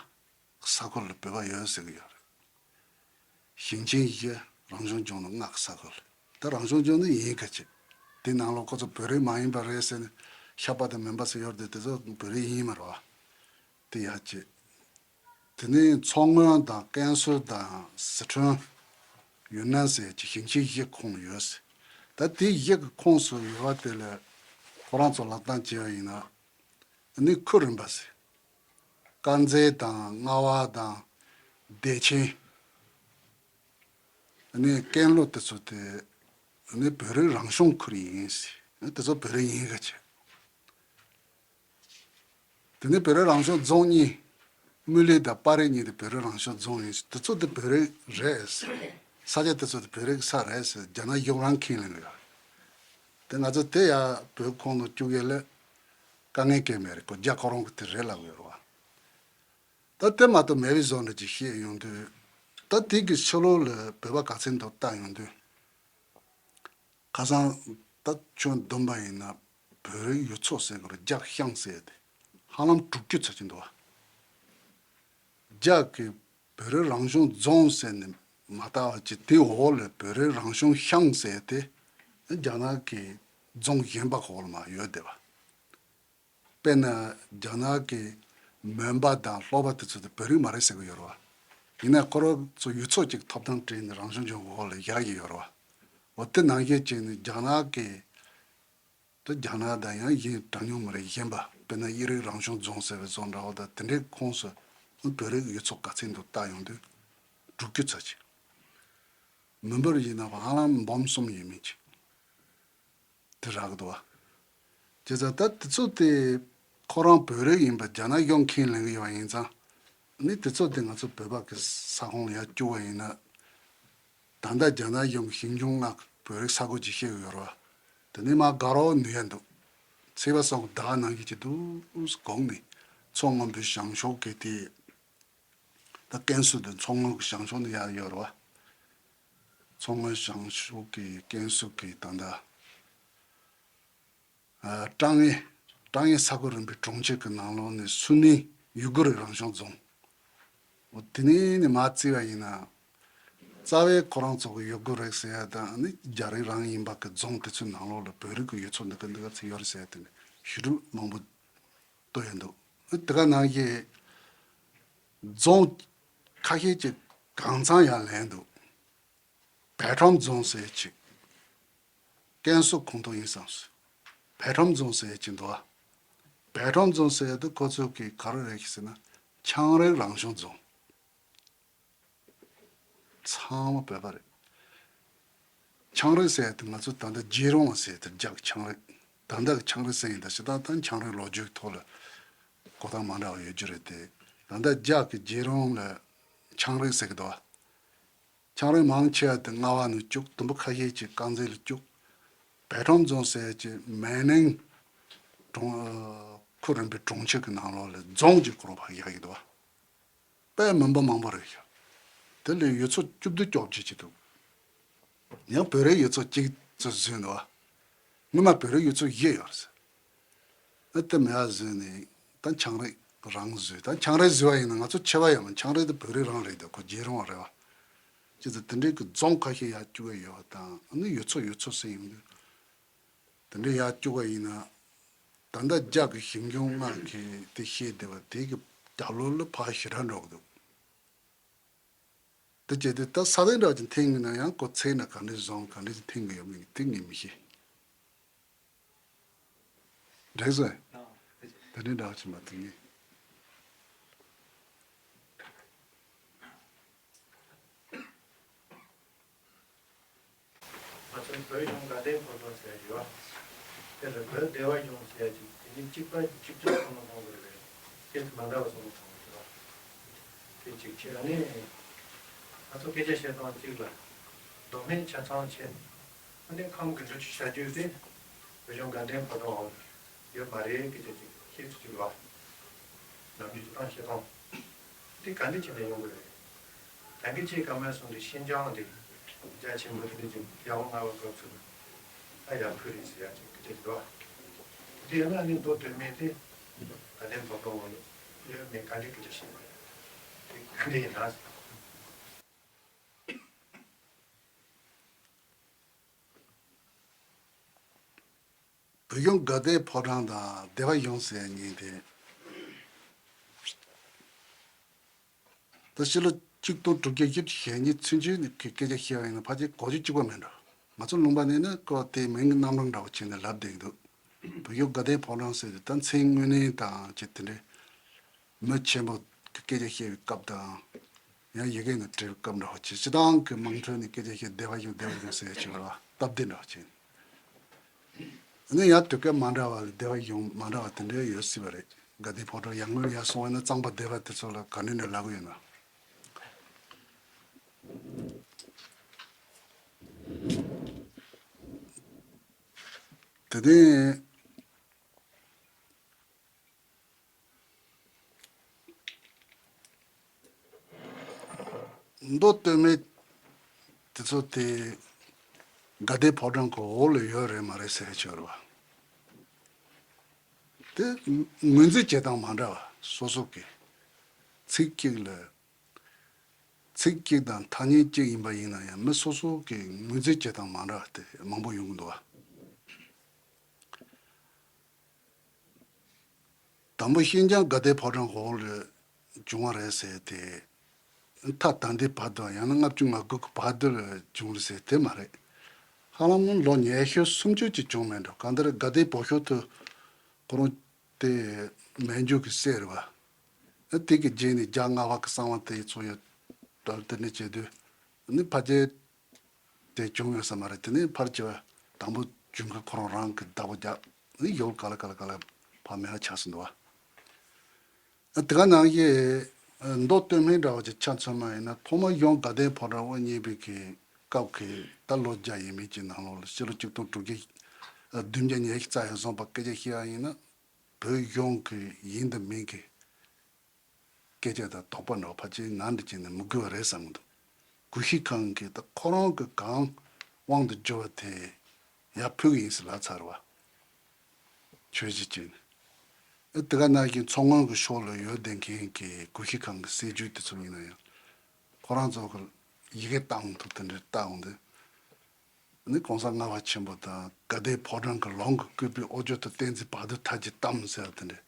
ས་ཁུལ་ལ་བོད་པ་ཡོད་ཟེར་གི་ཡོད་རེད། ཞིང་ཆེན་བཞི། རང་སྐྱོང་ལྗོངས་ནི་ལྔ་གི་ས་ཁུལ། ད་རང་སྐྱོང་ལྗོངས་ནི་ཡིན་ག་ཅིག་དེ་ནང་ལོགས་ཁོ་ཚོ་བོད་རིགས་མ་ཡིན་པ་རེད་ཟེར་ནས་ཤ་པ་དང་མེན་པ་ཟེར་ཡོད་རེད་དེ་དེ་ཚོ་བོད་རིགས་ཡིན་མ་རེད་བ། དེ་ཡ་ཅིག་དེ་ནས་མཚོ་སྔོན་དང་ཀན་སུའུ་དང་སི་ཁྲོན། ཡུན་ནན་ཟེར་གྱི་ཞིང་ཆེན་བཞི་ཁོངས་ཡོད་ཟེར། ད་དེ་བཞི་གི་ཁོངས་སུ་ཡོད་པ་དེ་ལ་ཁོ་རང་ཚོ་ལབ་སྟངས་བྱས་པ་ཡིན་ན། ནི་ཁུལ་རིམ་པ་ཟེར། དཀར་མཛེས་དང་རྔ་བ་དང་བདེ་ཆེན། ནི་ཀན་ལྷོ་དེ་ཚོ་དེ་ནི་བོད་རིགས་རང་སྐྱོང་ཁུལ་ཡིན་ཟེར། དེ་ཚོ་བོད་རིགས་ཡིན་ག་ཅིག་དེ་ནས་བོད་རིགས་རང་སྐྱོང་རྫོང་གཉིས། དམུ་ལི་དང་སྤ་རི་གཉིས་དེ་བོད་རིགས་རང་སྐྱོང་རྫོང་ཡིན། དེ་ཚོ་དེ་བོད་རིགས་རེད་ཟེར། ས་ཆ་དེ་ཚོ་དེ་བོད་རིགས་ས་རེད་ཟེར་རྒྱ་ནག་གཞུང་རང་ཁས་ལེན་གི་ཡོད་རེད། དེ་ང་ཚོ་དེ་ཡ་བོད་ཁོངས་ནང་བཅུག་ཡས་ལ་དཀའ་ངལ་གང་མེད་རེད། ཁོ་རྒྱ་ཁོ་རང་གི་དེ་རེད་ལབ་ཡོད་རེད་བ། ད་དེ་མ་གཏོགས་མེད་པའི་བཟོ་འདྲ་ཅིག་བཤད་ཡོང་དུས། ད་དེ་གི་ཕྱི་ལོགས་ལ་བོད་པ་ག་ཚད་འདུག་བལྟ་ཡོང་དུས། ཁ་སང་ད་ཁྱོན་བསྡོམས་པ་ཡིན་ན་བོད་རིགས་ཡུལ་ཚོ་ཟེར་དགོས་རེད། རྒྱ་ཤང་ཟེར་དེ་ཧ་ལམ་དྲུག་ཅུ་ཚོད་ཀྱི་འདུག་བ། རྒྱ་གི་བོད་རིགས་རང་སྐྱོང་རྫོང་ཟེར་ནས་མ་བལྟ་བ་ཅིག་དེའི་འོག་ལ་བོད་རིགས་རང་སྐྱོང་ཤང་ཟེར་དེ་རྒྱ་ནག་གི་རྫོང་གཞན་པ་འོག་ལ་མར་ཡོད་བསྡད་པ། དཔེར་ན་རྒྱ་ནག་གི་མོན་པ་དང་ལྷོ་པ་དེ་ཚོ་དེ་བོད་རིགས་མ་རེད་ཟེར་གི་ཡོད་རེད་བ། ཡིན་ན་ཁོ་རང་ཚོ་ཡུལ་ཚོ་གཅིག་ཐོབ་ཐང་སྤྲད་ནས་རང་སྐྱོང་ལྗོངས་འོག་ལ་བཞག་གི་ཡོད་རེད་བ། འོ་དེ་ནང་བཞིན་བྱས་ནས་རྒྱ་ནག་གི་དེ་རྒྱ་ནག་དང་ཡང་གཞན་གྲངས་ཉུང་མི་རིགས་གཞན་པ་དཔེར་ན་དབྱིས་རིགས་རང་སྐྱོང་རྫོང་ཟེར་བའི་རྫོང་འདྲ་བོ་དང་དེ་འདྲའི་ཁོངས་སུ་བོད་རིགས་ཡུལ་ཚོ་ག་ཚད་འདུག་བལྟ་ཡོང་དུས་དྲུག་ཅུ་ཚོད་ཅིག་མི་འབོར་ཡིན་ན་ཧ་ལམ་འབུམ་གསུམ་ཡས་མས་ཅིག་དེ་རག་གི་འདུག་བ། བྱས་ཙང་ད་དེ་ཚོ་དེ་ཁོ་རང་བོད་རིགས་ཡིན་པ་རྒྱ་ནག་གཞུང་ཁས་ལེན་གི་ཡོད་པ་ཡིན་ཙང་། ནི་དེ་ཚོ་དེ་ང་ཚོ་བོད་པ་གི་ས་ཁོངས་ལ་ཡར་བཅུག་པ་ཡིན་ན། ད་ལྟ་རྒྱ་ནག་གཞུང་གི་ཞིང་ལྗོངས་ལྔ་བོད་རིགས་ས་ཁུལ་ཅིག་བཤད་གི་ཡོད་རེད་བ། དེ་ནས་མར་དགའ་རོགས་ནུས་ཡ་འདུག་ཚེས་པ་སོང་གི་ཟླ་ནང་བཞིན་གྱི་འདུག་གོང་ནས་མཚོ་སྔོན་པོའི་བྱང་ཕྱོགས་ཀྱི་དེ། ད་ཀན་སུའུ་དེ་མཚོ་སྔོན་གྱི་བྱང་ཕྱོགས་ནས་ཡར་ཡོད་རེད་བ། མཚོ་སྔོན་བྱང་ཕྱོགས་ཀྱི་ཀན་སུའུ་གི་ད་ལྟ། ཨ། ཀྲང་ཡེ། ཀྲང་ཡེ་ས་ཁུལ་རིམ་པའི་གྲོང་ཁྱེར་གྱི་ནང་ལོགས་ནས་སུན་ནི་ཡུ་གུར་རང་སྐྱོང་རྫོང་། འོ་དེ་ནས་ནི་མར་བརྩིས་པ་ཡིན་ན། རྩ་བའི་ཁོ་རང་ཚོ་གི་ཡུ་གུར་རིགས་ཟེར་ཡ་དང་ནི་རྒྱ་རིགས་རང་ཡིན་པ་གི་རྫོང་དེ་ཚོའི་ནང་ལོགས་ལ་བོད་རིགས་ཀྱི་ཡུལ་ཚོ་འདི་ག་འདི་ག་ཚོད་ཡོད་རེད་ཟེར་ཡ་དེ་ནི་ཞུ་གྲུབ་མང་པོ་བཏོན་ཡོད་འདུག་དེ་ག་ནང་བཞིན་རྫོང་ཁ་ཤས་ཀྱི་གང་ཚང་ཡང་ལེན་འདུག་བལ་ཁྲོམ་རྫོང་ཟེར་ཅིག་ཀན་སུའུ་ཁོངས་གཏོགས་ཡིན་བསམ་སོང་། བལ་ཁྲོམ་རྫོང་ཟེར་ཅིག་འདུག་ཨ། བོད་ཁྲོམ་རྫོང་ཟེར་ཡ་དེ་ཁོ་ཚོ་གིས་ག་རེ་རེད་ཟེར་ན། ཆང་རིགས་རང་བྱུང་རྫོང་། ཚང་མ་བོད་པ་རེད། ཆང་རིགས་ཟེར་ཡ་དེ་ང་ཚོ་ད་ལྟ་རྒྱལ་རོང་ཟེར་དེ་རྒྱ་གི་ཆང་རིགས། ད་ལྟ་གི་ཆང་རིགས་ཟེར་ཡིན་ད་ཞེ་དྲག་ད་ཆང་རིགས་ལོ་རྒྱུས་ཐོག་ལ་གོ་སྟངས་མ་འདྲ་བ་ཡོད་རྒྱུ་རེད་དེ། ད་ལྟ་རྒྱ་གི་རྒྱལ་རོང་ལ་ཆང་རིགས་ཟེར་གི་འདུག་བ། ཆང་རིགས་མང་ཆེ་བ་དེ་རྔ་བ་ནས་སྐྱུག་དུམ་བུ་ཁ་ཤས་ཀྱིས་དཀར་མཛེས་ལ་སྐྱུག་བོད་ཁྲོམ་རྫོང་ཟེར་གྱི་མེ་ནིང་གྲོང་ཨ་ཁུལ་རིམ་པའི་གྲོང་ཁྱེར་གྱི་ནང་ལོགས་ལ་རྫོང་གི་སྐོར་བ་ཡག་གི་འདུག་བ། དཔེ་མིན་པ་མང་པོ་རེད་ཤག་དེ་ལས་ཡུལ་ཚོ་བཅུ་བདུན་བཅོ་བརྒྱད་ཅིག་འདུག་ཡང་བོད་རིགས་ཡུལ་ཚོ་གཅིག་ཙམ་བཟོས་འདུག་བ། སྔོན་མ་བོད་རིགས་ཡུལ་ཚོ་བཞི་ཡོད་རེད། ཨ་དེ་མེད་པ་བཟོས་ནས་ད་ཆང་རིགས་རང་བཟོས། ད་ཆང་རིགས་བཟོས་པ་ཡིན་ན་ང་ཚོ་ཁྱད་པར་ཡོད་མ། ཆང་རིགས་དེ་བོད་རིགས་རང་རེད་དེ་ཁོ་རྒྱལ་རོང་བ་རེད་བ། ཅི་ཙམ་དེ་འདྲའི་གི་རྫོང་ཁ་ཤས་ཡར་བཅུག་གི་ཡོད་པ་དང་ཨ་ནི་ཡུལ་ཚོ་ཡུལ་ཚོ་ཟེར་ཡོང་དུས། དེ་འདྲའི་ཡར་བཅུག་པ་ཡིན་ན། ད་ལྟ་རྒྱ་གི་ཞིང་ལྗོངས་ལྔ་གི་དེ་བཤད་བསྡད་པ་དེ་གི་རྒྱབ་ལོགས་ལ་ཕར་ཞེ་དྲག་འགྲོ་གི་འདུག་དེ་བྱས་ཏེ་ད་ས་སྟེང་འདྲ་བ་ཅིག་འཐེན་གི་ན་ཡང་ཁོ་ཚེ་ན་ག་འདྲས་བཟང་ག་འདྲས་ཅིག་འཐེན་གི་ཡོད་མེད་དེ་ངས་མི་ཤེས། འགྲིག་སོང་། ད་འདྲས་འདྲ་བ་ཅིག་མ་འཐེན་གི། ང་ཚོའི་བོད་གཞུང་དགའ་ལྡན་ཕོ་བྲང་ཟེར་ཡ་ཡོད། དེ་ལ་བོད་བདེ་བ་གཞུང་ཟེར་ཡ་ཅིག་དེ་ནི་གཅིག་པ་གཅིག་རྐྱང་བསམ་བློ་གཏོང་དགོས་རེད། སྐད་དེ་མ་འདྲ་བ་བསམ་བློ་གཏོང་དགོས་རེད། དེ་གཅིག་བྱས་ཨ་ནི། ང་ཚོ་སྐད་ཆ་བཤད་སྟངས་གཅིག་ལ། མདོ་སྨད་ཆ་ཚང་བྱས། ཨ་ནི་ཁམས་ཀྱི་འབྲུ་ཆུ་བྱ་རྒྱུད་དེ། བོད་གཞུང་དགའ་ལྡན་ཕོ་བྲང་འོང་། ཡོད་མ་རེད་སྐད་ཆ་ཅིག་བཤད་ཚུལ་ཅིག་ལ། ནམ་རྒྱུན་བྱེད་སྟངས་བཤད་སྟངས། འདི་ག་འདྲ་བྱས་ནས་ཡོང་གི་རེད། ད་གིན་ཅིག་བཀའ་མོལ་གསུངས་ཏེ་ཤིན་ཅང་འདི་རྒྱ་ཆེན་པོ་འདི་འདྲ་ཅིག་རྒྱལ་པོ་ལྔ་པའི་སྐབས་སུ་ད་ཡར་ཕུལ་རེད་ཟེར་ཡ་ཅིག་སྐད་ཆ་འདུག་འདི་ཡང་ན་ནི་མདོ་སྟོད་སྨད་དེ་དགའ་ལྡན་ཕོ་བྲང་ངོས་ནས་ཡོད་མེད་ག་འདྲའི་སྐད་ཆ་བཤད་པ་རེད། དེ་ག་འདྲ་ཡིན་ན། བོད་གཞུང་དགའ་ལྡན་ཕོ་བྲང་དང་སྡེ་པ་གཞུང་ཟེར་གཉིས་དེ། ད་ཕྱི་ལོ་གཅིག་སྟོང་དྲུག་བརྒྱ་བཞི་བཅུ་ཞེ་གཉིས་ཚུན་ཆད་ནས་ཁོས་སྐད་ཆ་བཤད་པ་ཡིན་ན་ཕལ་ཆེར་གོ་རྒྱུ་གཅིག་པ་མེད་འགྲོ། ང་ཚོ་ལུང་པ་ནས་ནི་ཀོ་དེའི་མིང་གི་རྣམ་གྲངས་འདྲ་བོ་བྱས་ནས་ལབ་བསྡད་ཀྱི་འདུག་བོད་གཞུང་དགའ་ལྡན་ཕོ་བྲང་ཟེར་དུས་ད་མཚན་དངོས་གནས་དང་བཅས་དེ་འདྲའི་མི་ཆེན་པོ་གི་སྐད་ཆ་བཤད་པའི་སྐབས་དང་། ཡང་ཡི་གེ་ནས་བྲིས་པའི་སྐབས་འདྲ་བོ་བྱས། སྤྱི་བཏང་གི་དམངས་ཁྲོད་ནས་སྐད་ཆ་བཤད་སྡེ་པ་གཞུང་སྡེ་པ་གཞུང་ཟེར་ཡ་ཅིག་ཡོད་རེད་བ། སྟབས་བདེ་འདྲ་བོ་བྱས། ཨ་ནི་ཡང་དུས་སྐབས་མ་འདྲ་བ་ལ་སྡེ་པ་གཞུང་མ་འདྲ་བ་དེ་འདྲ་ཡོད་སྲིད་པ་རེད། དགའ་ལྡན་ཕོ་བྲང་ཡར་སྔོན་ཡར་སོང་བ་ན་གཙང་པ་སྡེ་པ་དེ་ཚོ་ལ་ག་ནས་ནས་ལབ་གི་ཡོད་ན། དེ་ནས་མདོ་སྟོད་སྨད་དེ་ཚོ་དེ་དགའ་ལྡན་ཕོ་བྲང་གི་འོག་ལ་ཡོད་རེད་མ་རེད་ཟེར་ཆོག་རེད་བ། དེ་ངོས་འཛིན་བྱེད་སྟངས་མ་འདྲ་བ་སོ་སོ་གི་ཚིག་གཅིག་ལ་ཚིག་གཅིག་དང་ཐ་སྙད་གཅིག་ཡིན་པ་ཡིན་ན་ཡང་མི་སོ་སོ་གི་ངོས་འཛིན་བྱེད་སྟངས་མ་འདྲ་བ་དེ་མང་པོ་ཡོང་གི་འདུག་བ། དང་པོ་ཤིན་ཅང་དགའ་ལྡན་ཕོ་བྲང་འོག་ལ་བྱུང་བ་རེད་ཟེར་ཏེ། མཐའ་ད་ལྟའི་བར་དུ་ཡང་ན་ལྔ་བཅུ་ང་དགུ་གི་བར་དུ་ལ་བྱུང་རེད་ཟེར་དེ་མ་རེད། ཧ་ལམ་ལོ་ཉི་ཤུ་སུམ་ཅུ་ཅིག་བྱུང་མེད་འགྲོ། གང་ལྟར་དགའ་ལྡན་བོད་ཤོག་ཐུ་ཁོ་རང་དེ་མན་ཇུ་གི་སྲས་རེད་བ། དེ་གི་རྗེས་ནས་རྒྱ་སྔ་བ་གི་གསང་བ་དེ་ཚོ་ཡོད་དེ་ནས་བྱེད་དུས་ནི་ཕལ་ཆེར། དེ་བྱུང་ཡོད་ས་མ་རེད། དེ་ནས་ཕར་བྱས་པ་དང་པོ་བྱུང་མཁན་ཁོ་རང་རང་གི་བདག་པོ་རྒྱག་ནི་ཡོལ་ག་ལ་ག་ལ་ག་ལ་ཕ་མེད་པ་ཆགས་སོང་འདུག་བ། དེ་ག་ནང་བཞིན་མདོ་སྟོད་སྨད་འདྲ་བ་ཅིག་ཆ་མཚོན་པ་ཡིན་ན་ཐོག་མར་གཞུང་དགའ་ལྡན་ཕོ་བྲང་དབུ་བརྙེས་པའི་གི་སྐབས་ཀྱི་ད་ལོ་བརྒྱ་ཡས་མས་ཀྱི་ནང་ལོགས་ལ་ཕྱི་ལོ་ཆིག་སྟོང་དྲུག་བརྒྱ་བདུན་བརྒྱ་ཉི་ཤུ་རྩ་ཡར་སོང་བ་སྐད་ཆ་བཤད་པ་ཡིན་ན་བོད་གཞུང་གི་ཡིན་དང་མིན་གྱི་སྐད་ཆ་དང་དོགས་པ་འདྲ་བ་ཕལ་ཆེར་ང་འདྲ་བྱས་ནས་མི་དགོས་པ་རེད་བསམ་གྱི་འདུག་གུ་ཤྲི་ཁང་གིས་ད་ཁོ་རང་གི་གང་དབང་དུ་འགྱུར་བ་དེ་ཡར་ཕུལ་གྱི་ཡིན་ཟེར་ལབ་ཚར་བ། ཆོས་གཞི་བྱས་ནས། ཨེ་དེ་ག་ནང་བཞིན་མཚོ་སྔོན་གྱི་ཕྱོགས་ལ་ཡོད་བསྡད་མཁན་གྱི་གུ་ཤྲི་ཁང་གི་སྲིད་ཇུས་དེ་ཚོ་ཡིན་ན་ཡང་། ཁོ་རང་ཚོ་གི་ཡི་གེ་བཏང་ཐུབ་དེ་འདྲ་བཏང་འོང་དུས། ནི་གོང་ས་ལྔ་པ་ཆེན་པོ་དང་དགའ་ལྡན་ཕོ་བྲང་གི་ལུང་གི་བཀོད་པའི་དབུ་ཕྱོགས་དང་བསྟན་འཛིན་བར་དུ་མཐའ་གཅིག་གཏམ་ཟེར་བ་དེ་འདྲ།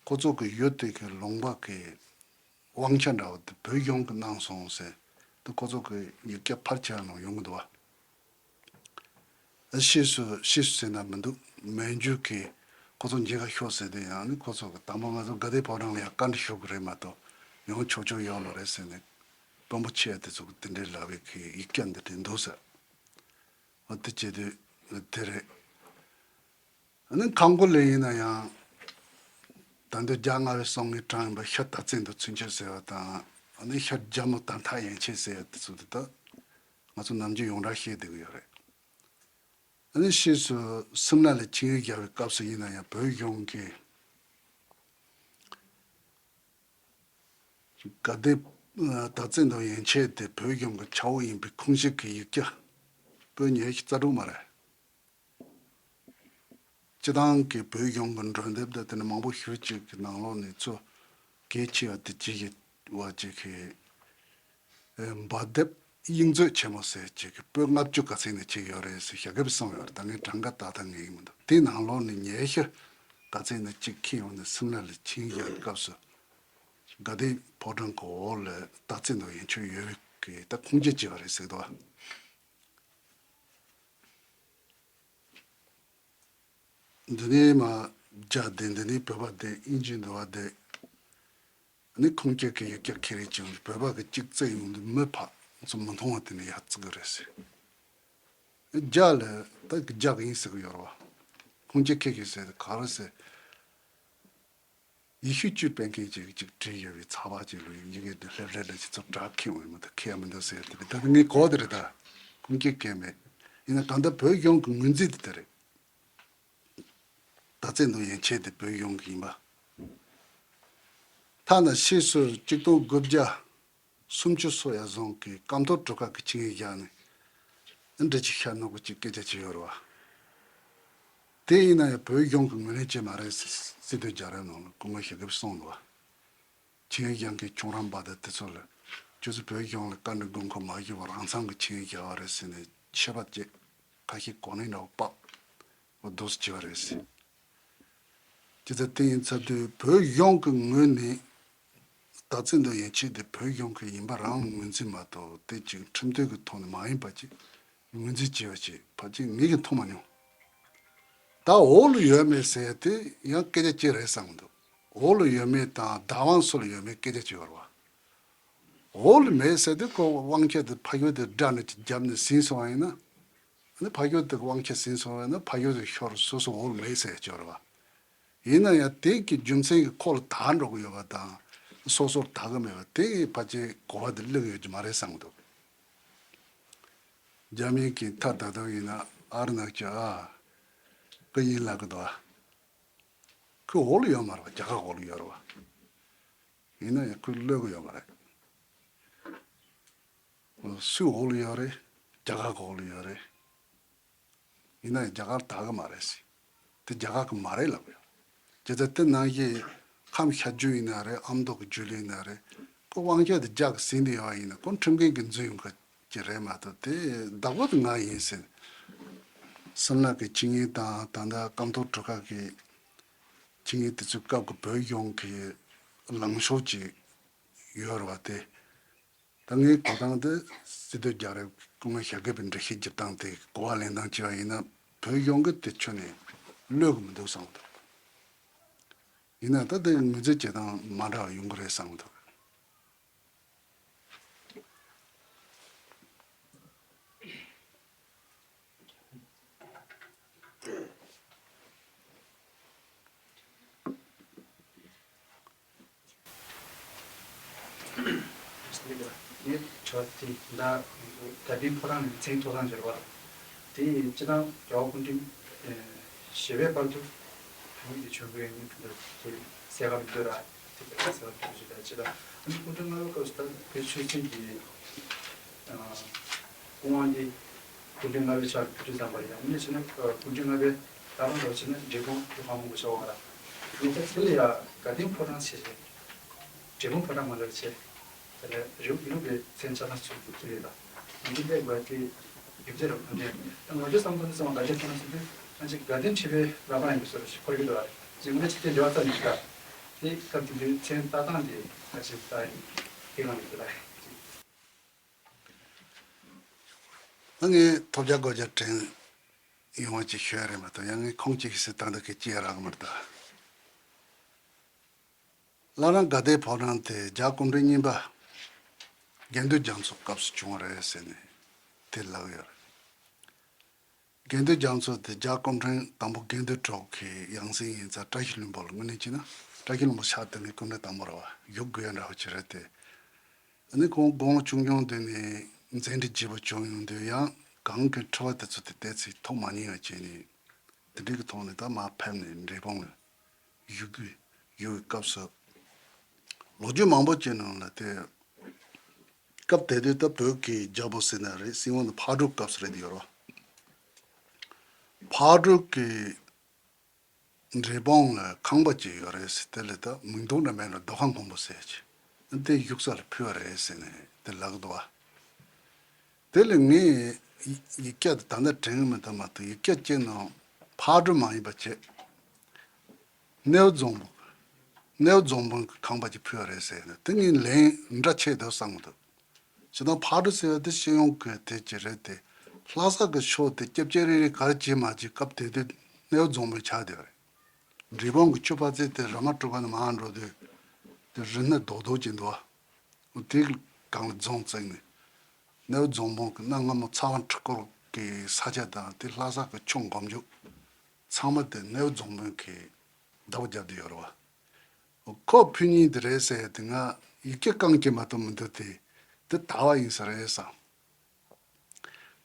ཁོ་ཚོ་གི་ཡུལ་དེ་གི་ལུང་པ་གི་དབང་ཆ་འདྲ་བ་དེ་བོད་གཞུང་གི་གནང་སོང་ཟེར་དེ་ཁོ་ཚོ་གི་ཡིག་སྐྱེལ་ཕལ་ཆེ་བ་ནང་ཡོང་གི་འདུག་བ། ཨ་ཕྱིས་སུ་ཕྱིས་སུ་ཟེར་ན་མི་འདུག་མན་ཇུ་གི་ ཁོ་ཚོ་མཇལ་ཁ་ཤོག་ཟེར་དུས་ཡང་ནི་ཁོ་ཚོ་གི་དང་པོ་ང་ཚོ་དགའ་ལྡན་ཕོ་བྲང་ལ་ཡང་བཀའ་འདྲི་ཞུ་གི་རེད་མ་གཏོགས་ཡོང་ཆོག་ཆོག་ཡོད་མ་རེད་ཟེར་ནས་དཔོན་པོ་ཆེ་དེ་ཚོ་གི་དེ་འདྲའི་ལབ་པའི་གི་ཡིག་སྐྱ་འདི་འདྲའི་འདུག་ཟེར། འོ་དེ་བྱེད་དུས་དེ་རེད། ཨ་ནི་ཁང་སྐོར་ལས་ཡིན་ན་ཡང་ད་འདོད་རྒྱ་མངའ་བའི་སྲོག་ངའི་གྲངས་ཡིན་པ་ཤ་སྟག་བཙན་དུ་ཚུན་ཆད་ཟེར་བ་དང་ཨ་ནི་ཤ་རྒྱ་མོ་དང་ཐག་ཡན་ཆད་ཟེར་བ་དེ་ཚོ་དེ་དག་ང་ཚོ་ནམ་རྒྱུན་ཡོངས་གྲགས་བཤད་བསྡད་ཀྱི་ཡོད་རེད། ཨ་ནི་ཕྱིས་སུ་སིམ་ལ་ལ་ཆིངས་ཡིག་བཞག་པའི་སྐབས་སུ་ཡིན་ན་ཡང་བོད་གཞུང་གིས་དགའ་ལྡན་སྟག་བཙན་དང་ཡན་ཆད་དེ་བོད་གཞུང་གི་ཆ་འོག་ཡིན་པའི་ཁུངས་སྐྱེལ་གྱི་ཡིག་ཆ་པོད་ཉི་ཤུ་རྩ་དྲུག་མ་རེད། སྤྱི་བཏང་གི་བོད་གཞུང་གི་མགྲོན་དེབ་དང་དེ་ནི་མང་པོ་ཞེ་ཅིག་གི་ནང་ལོགས་ནས་གཙོ་གལ་ཆེ་བ་དེ་ཅི་ཡིན་བ་ཅིག་གི་འབའ་དེབ་དབྱིངས་མཛོད་ཆེན་མོ་ཟེར་ཅིག་གི་པོད་ལྔ་བཅུ་ག་ཚད་ནས་ཅིག་ཡོད་རེད་ཟེར་ཞྭ་སྒབ་གསུངས་ཡོད་རེད། ད་ངས་གྲངས་ཀ་ཏག་ཏག་ངེས་ཀྱི་མི་འདུག་དེའི་ནང་ལོགས་ནས་ཉི་ཤུ་ག་ཚད་ནས་ཅིག་ཁྱེར་ཡོང་ནས་སིམ་ལ་ལ་ཆིངས་ཡིག་བཞག་སྐབས་སུ་དགའ་ལྡན་ཕོ་བྲང་གི་འོག་ལ་སྟག་བཙན་དང་ཡན་ཆད་ཡོད་པའི་གི་ད་ཁུངས་སྐྱེལ་བྱས་པ་རེད་ཟེར་འདུག་འདི་ནས་མར་རྒྱ་བསྡད། འདི་ནས་བོད་པ་བསྡད། དབྱིན་ཇི་འདི་བ་བསྡད། ཨ་ནི་ཁུངས་སྐྱེལ་གྱི་ཡིག་སྐྱ་ཁྱེར་རེ་བྱུང་། བོད་པ་གི་གཅིག་བཙལ་ཡོང་དུས་མི་ཕར་ཚུར་མི་མཐོང་བ་དེ་ནས་ཡར་བརྩི་གི་རེད་ཟེར། རྒྱ་ལ་ད་རྒྱ་གི་ཡིན་ཟེར་གི་ཡོད་རེད་བ། ཁུངས་སྐྱེལ་ཁྱེར་གི་ཟེར་དེ་ག་རེ་ཟེར། ཡེ་ཤུ་ཅུས་སྤེལ་མཁན་ཅིག་ཅིག་བྲིས་ཡོད་པའི་ཚགས་པར་ཅིག་ལ་ཡི་གེ་དེ་ལྷེབ་ལྷེབ་ལ་ཅིག་ཚུར་དྲག་ཁེངས་འོས་མི་འདུག་ཁེངས་མི་འདུག་ཟེར་དེ་ད་ངས་གོ་དེ་རེད། ད་ཁུངས་སྐྱེལ་མཁན་མེད། ཡིན་ན་ད་ལྟ་བོད་གཞུང་གི་ངོས་འཛིན་དེ་དེ་རེད། སྟག་བཙན་དང་ཡན་ཆད་དེ་བོད་གཞུང་གི་ཡིན་པ། ཐ་ན་ཕྱིས་སུ་གཅིག་སྟོང་དགུ་བརྒྱ་སུམ་ཅུ་སོ་ཡར་བཟུང་གི་སྐམ་ཐོག་གྲུ་ཁ་གི་ཆིངས་ཡིག་བཞག་ནས་འདྲ་ཅིག་ཤར་ནོ་གི་ཅིག་སྐད་ཆ་ཅིག་ཡོད་རེད་བ། དེ་ཡིན་ན་ཡང་བོད་གཞུང་གི་ངོས་ལེན་བྱས་མ་རེད་ཟེར། སྲིད་དོན་རྒྱག་རེས་ནང་ལ་སྐུ་ངོ་ཞྭ་སྒབ་གསུངས་འདུག་བ། ཆིངས་ཡིག་བཞག་མཁན་ཁྱུང་རམ་པ་དང་དེ་ཚོ་ལ་ཁྱོད་ཚོ་བོད་གཞུང་ལ་བཀའ་འདྲི་དགོས་མཁོ་མ་བྱུང་བར་རང་མཚང་གི་ཆིངས་ཡིག་བཞག་པ་རེད་ཟེར་ནས་ཆད་པ་བཅད། ཁ་ཤས་གོ་གནས་འདྲ་བོ་སྤགས། འོ་འདུག་སེ་བྱས་པ་རེད་ཟེར། ཇི་ལྟར་དེ་ཡིན་ཚར་དུས་བོད་གཞུང་གི་ངོས་ནས་སྟག་བཙན་དང་ཡན་ཆད་དེ་བོད་གཞུང་གི་ཡིན་པ་རང་ངོས་འཛིན་མ་གཏོགས་དེ་ཅིག་ཁྲིམས་མཐུན་གྱི་ཐོག་ནས་མ་ཡིན་པ་ཅིག་ངོས་འཛིན་བྱས་པ་ཅིག་ཕལ་ཆེར་ངས་ཀྱང་མཐོང་མ་མྱོང་། ད་འོག་ལ་ཡོད་མེད་ཟེར་ཡ་དེ་ཡང་སྐད་ཆ་གཅིག་རེད་བསམ་གྱི་འདུག་འོག་ལ་ཡོད་མེད་དང་བདག་དབང་སུ་ལ་ཡོད་མེད་སྐད་ཆ་གཅིག་ཡོད་རེད་བ། འོག་ལ་མེད་ཟེར་དུས་ཁོ་དབང་ཆ་དེ་ཕ་ཡུལ་དེ་དགྲ་ནས་ཅིག་བརྒྱབ་ནས་ཟིན་སོང་བ་ཡིན་ན། ཨ་ནི་ཕ་ཡུལ་དེ་དབང་ཆ་ཟིན་སོང་བ་ཡིན་ན་ཕ་ཡུལ་དེ་ཤོར། སོ་སོ་འོག་ལ་མེད་ཟེར་ཡ་ཅིག་ཡོད་རེད་བ། ཡིན་ན་ཡང་དེ་གི་རྒྱུ་མཚན་གྱིས་ཁོ་ལ་དག་འགྲོ་གི་ཡོད་པ་དང་སོ་སོར་དག་གི་མེད་པ་དེ་ཕལ་ཆེར་གོ་བ་དེ་སླེབས་ཡོད་ཀྱི་མ་རེད་བསམ་གྱི་འདུག་རྒྱ་མི་གིས་མཐའ་ད་དུང་ཡིན་ན་ཨ་རི་ནག་ཅག་ཨ་ཀི་ཡིན་ལབ་གི་འདུག་ཨ། ཁོའི་འོག་ལ་ཡོད་མ་རེད་བ། རྒྱ་གར་འོག་ལ་ཡོད་རེད་བ། ཡིན་ན་ཡང་ཁོས་གློད་གི་ཡོད་མ་རེད། སུའི་འོག་ལ་ཡོད་རེད། རྒྱ་གར་གི་འོག་ལ་ཡོད་རེད། ཡིན་ན་ཡང་རྒྱ་གར་དག་གི་མ་རེད་ཟེར། དེ་རྒྱ་གར་གི་མ་རེད་ལབ་ཡོད། ཇི་ལྟར་དེ་ནང་བཞིན་ཁམས་ཤར་རྒྱུད་ཡིན་ན་རེད། ཨ་མདོ་གི་རྒྱུད་ལ་ཡིན་ན་རེད། ཁོ་དབང་ཆ་དེ་རྒྱ་གིས་ཟིན་དེ་ཡོད་པ་ཡིན་ན་ཁོ་ཁྲིམས་འགལ་གྱི་འཛུལ་ཡོང་གི་ཅིག་རེད་མ་གཏོགས་དེ་བདག་པོ་དེ་ང་ཡིན་ཟེར། སིམ་ལ་གི་ཆིངས་ཡིག་དང་ད་ལྟ་སྐམ་ཐོག་གྲུ་ཁ་གི་ཆིངས་ཡིག་དེ་ཚོའི་སྐབས་ཀྱི་བོད་གཞུང་གི་ལངས་ཕྱོགས་ཅིག་ཡོད་རེད་བ། དེ་ད་ངའི་གོ་སྟངས་དེ་སྲིད་དོན་རྒྱག་རེས་སྐུ་ངོ་ཞྭ་སྒབ་པས་འགྲེལ་བཤད་རྒྱབ་སྟངས་དེ་གོ་བ་ལེན་སྟངས་བྱས་པ་ཡིན་ན་བོད་གཞུང་གིས་དེ་ཁྱོན་ནས་གློད་གི་མི་འདུག་བསམ་གི་འདུག་ཡིན་ན་ད་དེ་ངོས་འཛིན་བྱེད་སྟངས་མ་འདྲ་བ་ཡོང་གི་རེད་བསམ་གི་འདུག་ངས་ཆོས་དེ་ད་དགའ་ལྡན་ཕོ་བྲང་ནས་མཚན་ཐོག་ཐང་འབྱོར་བ་དེ་སྤྱི་བཏང་རྒྱལ་བ་སྐུ་ཕྲེང་ཞེ་པའི་བར་དུ་ཐང་མིག་དེ་བྱོན་གི་ཡོད་ནི་དེ་གསལ་ཁ་ལ་འདོད་ར། དེ་ག་ས་བ་ཐུག་ཞིག་ལ་ཅི་ལ། ཨ་ནི་སྐུ་ཕྲེང་ལྔ་པའི་སྐབས་སུ་ད་བོད་ཆོས་སྲིད་ཀྱི་སྐུ་དབང་དེ་སྐུ་ཕྲེང་ལྔ་པའི་ཕྱག་ལ་ཕུལ་དུས་ཙམ་པ་ཡང་མིན་ཕྱིན་ན་སྐུ་ཕྲེང་ལྔ་པའི་ལྟ་སྟངས་ལ་ཕྱིན་ན་འབྲས་སྤུངས་ཀྱི་ཕ་མ་མགོ་ཆ་བ་ར། ཡིན་ཙང་དེ་ལ་ཡང་དགའ་ལྡན་ཕོ་བྲང་ཞེས་བྱ། འབྲས་སྤུངས་ཕོ་བྲང་མ་ལབ་བྱས། དེ་ནས་རི་བོ་དགེ་ལུགས་པའི་མཚན་ཆ་ཚང་ཚུལ་དུ་ཕུལ་ཡོད་ལ། ཡིན་གྱི་འདས་པ་དེ་རྒྱུ་མཚན་རབ་ཁོ་འདྲ་ཡིན། ད་ང་ཚོའི་བསམ་བློ་ནི་ཚང་མ་དགའ་ལྡན་ཕོ་བྲང་ཟེར་དུས་ང་ཚོས་དགའ་ལྡན་ཁྲི་པའི་བླ་བྲང་ཡིན་པའི་བཟོ་འདྲ་ཞིག་འཁོར་གྱི་འདུག་ཨ། ཅིག་ངོས་ནས་ཅིག་དེ་འབྲེལ་བ་རྩ་ནས་འདུག་དེ་སྐབས་དེ་དུས་མཚན་ལྟ་སྟངས་དེ་ང་ཚོས་ལྟ་ཡིན་དེ་གང་ཡིན་འདུག་ལ། ད་ངས་ཐོབ་རྒྱལ་སྒོ་རྒྱལ་དྲན། ཡོང་བ་ཅིག་ཤོད་རེད་མ་གཏོགས། ཡང་ངས་ཁོང་གཅིག་གིས་ཟེར་ད་འདི་གི་ཅི་ཡ་རག་མ་རེད་ད། བླ་བྲང་དགའ་ལྡན་ཕོ་བྲང་དེ་རྒྱ་སྐུ་ཕྲེང་གཉིས་པ་དགེ་འདུན་རྒྱ་མཚོ་སྐབས་སུ་བྱུང་བ་རེད་ཟེར་ནས་དེ་ལབ་ཡོད་རེད། དགེ་འདུན་རྒྱ་མཚོ་དེ་རྒྱ་སྐུ་ཕྲེང་དང་པོ་དགེ་འདུན་གྲོགས་ཀྱི་ཡང་སྲིད་ཡིན་ཙང་། བཀྲ་ཤིས་ལྷུན་པོ་ལ་དངོས་གནས་བྱས་ན་བཀྲ་ཤིས་ལྷུན་པོ་ཆགས་དེ་ནས་སྐུ་ཕྲེང་དང་པོ་རེད་བ། བཞུགས་དགོས་ཡ་འདྲ་བོ་ཅིག་རེད་དེ། ཨ་ནི་ཁོང་དགུང་ལོ་ཆུང་ཆུང་དུས་ནས་མཛད་འཕྲིན་རྒྱས་པ་བྱུང་ཡོང་དུས། ཡང་གང་གི་འཁྲི་བ་དེ་ཚོ་དེ་ཏོག་ཙམ་ཐོབ་མ་མྱོང་ཡ་བྱས་ནས། དེ་འདྲའི་གི་ཐོག་ནས་ད་མར་ཕེབས་ནས་འབྲས་སྤུངས་ལ་བཞུགས་དགོས་ཡོད་པའི་སྐབས་སུ། ལོ་རྒྱུས་མང་པོ་ཅིག་ནང་ལ་དེ། སྐབས་དེ་དུས་ད་བོད་ཀྱི་རྒྱལ་པོ་ཟེར་ན་རེད། སྲིད་དབང་དེ་ཕག་གྲུ་སྐབས་སུ་རེད་ཡོད་རེད། ཕག་གྲུ་གི་འབྲས་སྤུངས་ལ་ཁང་པ་ཅིག་ཡོད་རེད་ཟེར། དེ་ལ་ད་མིང་ཐོག་འདྲ་མེད་ལ་རྡོ་ཁང་མགོན་པོ་ཟེར་གྱི། དེ་བཞུགས་ས་ལ་ཕུལ་བ་རེད་ཟེར་ནས་དེ་ལབ་འདུག་བ། དེ་ལ་ངས་ཡིག་ཡིག་སྐྱག་དེ་ད་ལྟ་དྲན་གི་མི་འདུག་མ་གཏོགས། ཡིག་སྐྱག་གཅིག་ནང་ཕག་གྲུ་མ་ཡིན་པ་བྱས། གནས་བབ་རྫོང་དཔོན། གནས་བབ་རྫོང་དཔོན་གྱི་ཁང་པ་ཅིག་ཕུལ་བ་རེད་ཟེར་ནས། དེ་ངས་ལན་འདྲ་ཆེ་འདུག་བསམ་གི་འདུག། བྱས་ཙང་ཕག་གྲུ་ཟེར་བ་དེ་སྤྱི་ཡོངས་ཀྱི་དེ་ཅིག་རེད་དེ། ལྷ་ས་གི་ཕྱོགས་དེ་སྐྱབས་སྐྱབས་རེ་རེ་ག་རེ་བྱེད་མ་བྱེད་སྐབས་དེ་དུས་གནས་བབ་རྫོང་དཔོན་ཆགས་བསྡད་པ་རེད། འབྲས་སྤུངས་ཀྱི་ཆུ་ཕ་ཙེ་དེ་ར་མ་གྲུ་པ་ནས་མར་འགྲོ་དུས་དེ་རི་སྣ་རྡོག་རྡོག་ཅིག་འདུག་བ། དེའི་སྒང་ལ་རྫོང་བཙུགས་ནས། གནས་བབ་རྫོང་དཔོན་གྱི་གནའ་སྔ་མོ་ཚ་བ་འཁྲུ་སྐོར་གྱི་ས་ཆ་དང་དེ་ལྷ་ས་གི་ཆུ་མགོ་མཇུག་ཚང་མ་དེ་གནས་བབ་རྫོང་དཔོན་གྱིས་བདག་པོ་རྒྱབ་བསྡད་ཡོད་རེད་བ། ཁོ་ཕུལ་མཁན་དེ་རེད་ཟེར་ཡ་དེ་ང་ཡིག་སྐྱག་རྐང་གཅིག་མ་གཏོགས་མི་འདུག་སྟེ། དེ་དར་བ་ཡིན་ས་རེད་བསམ།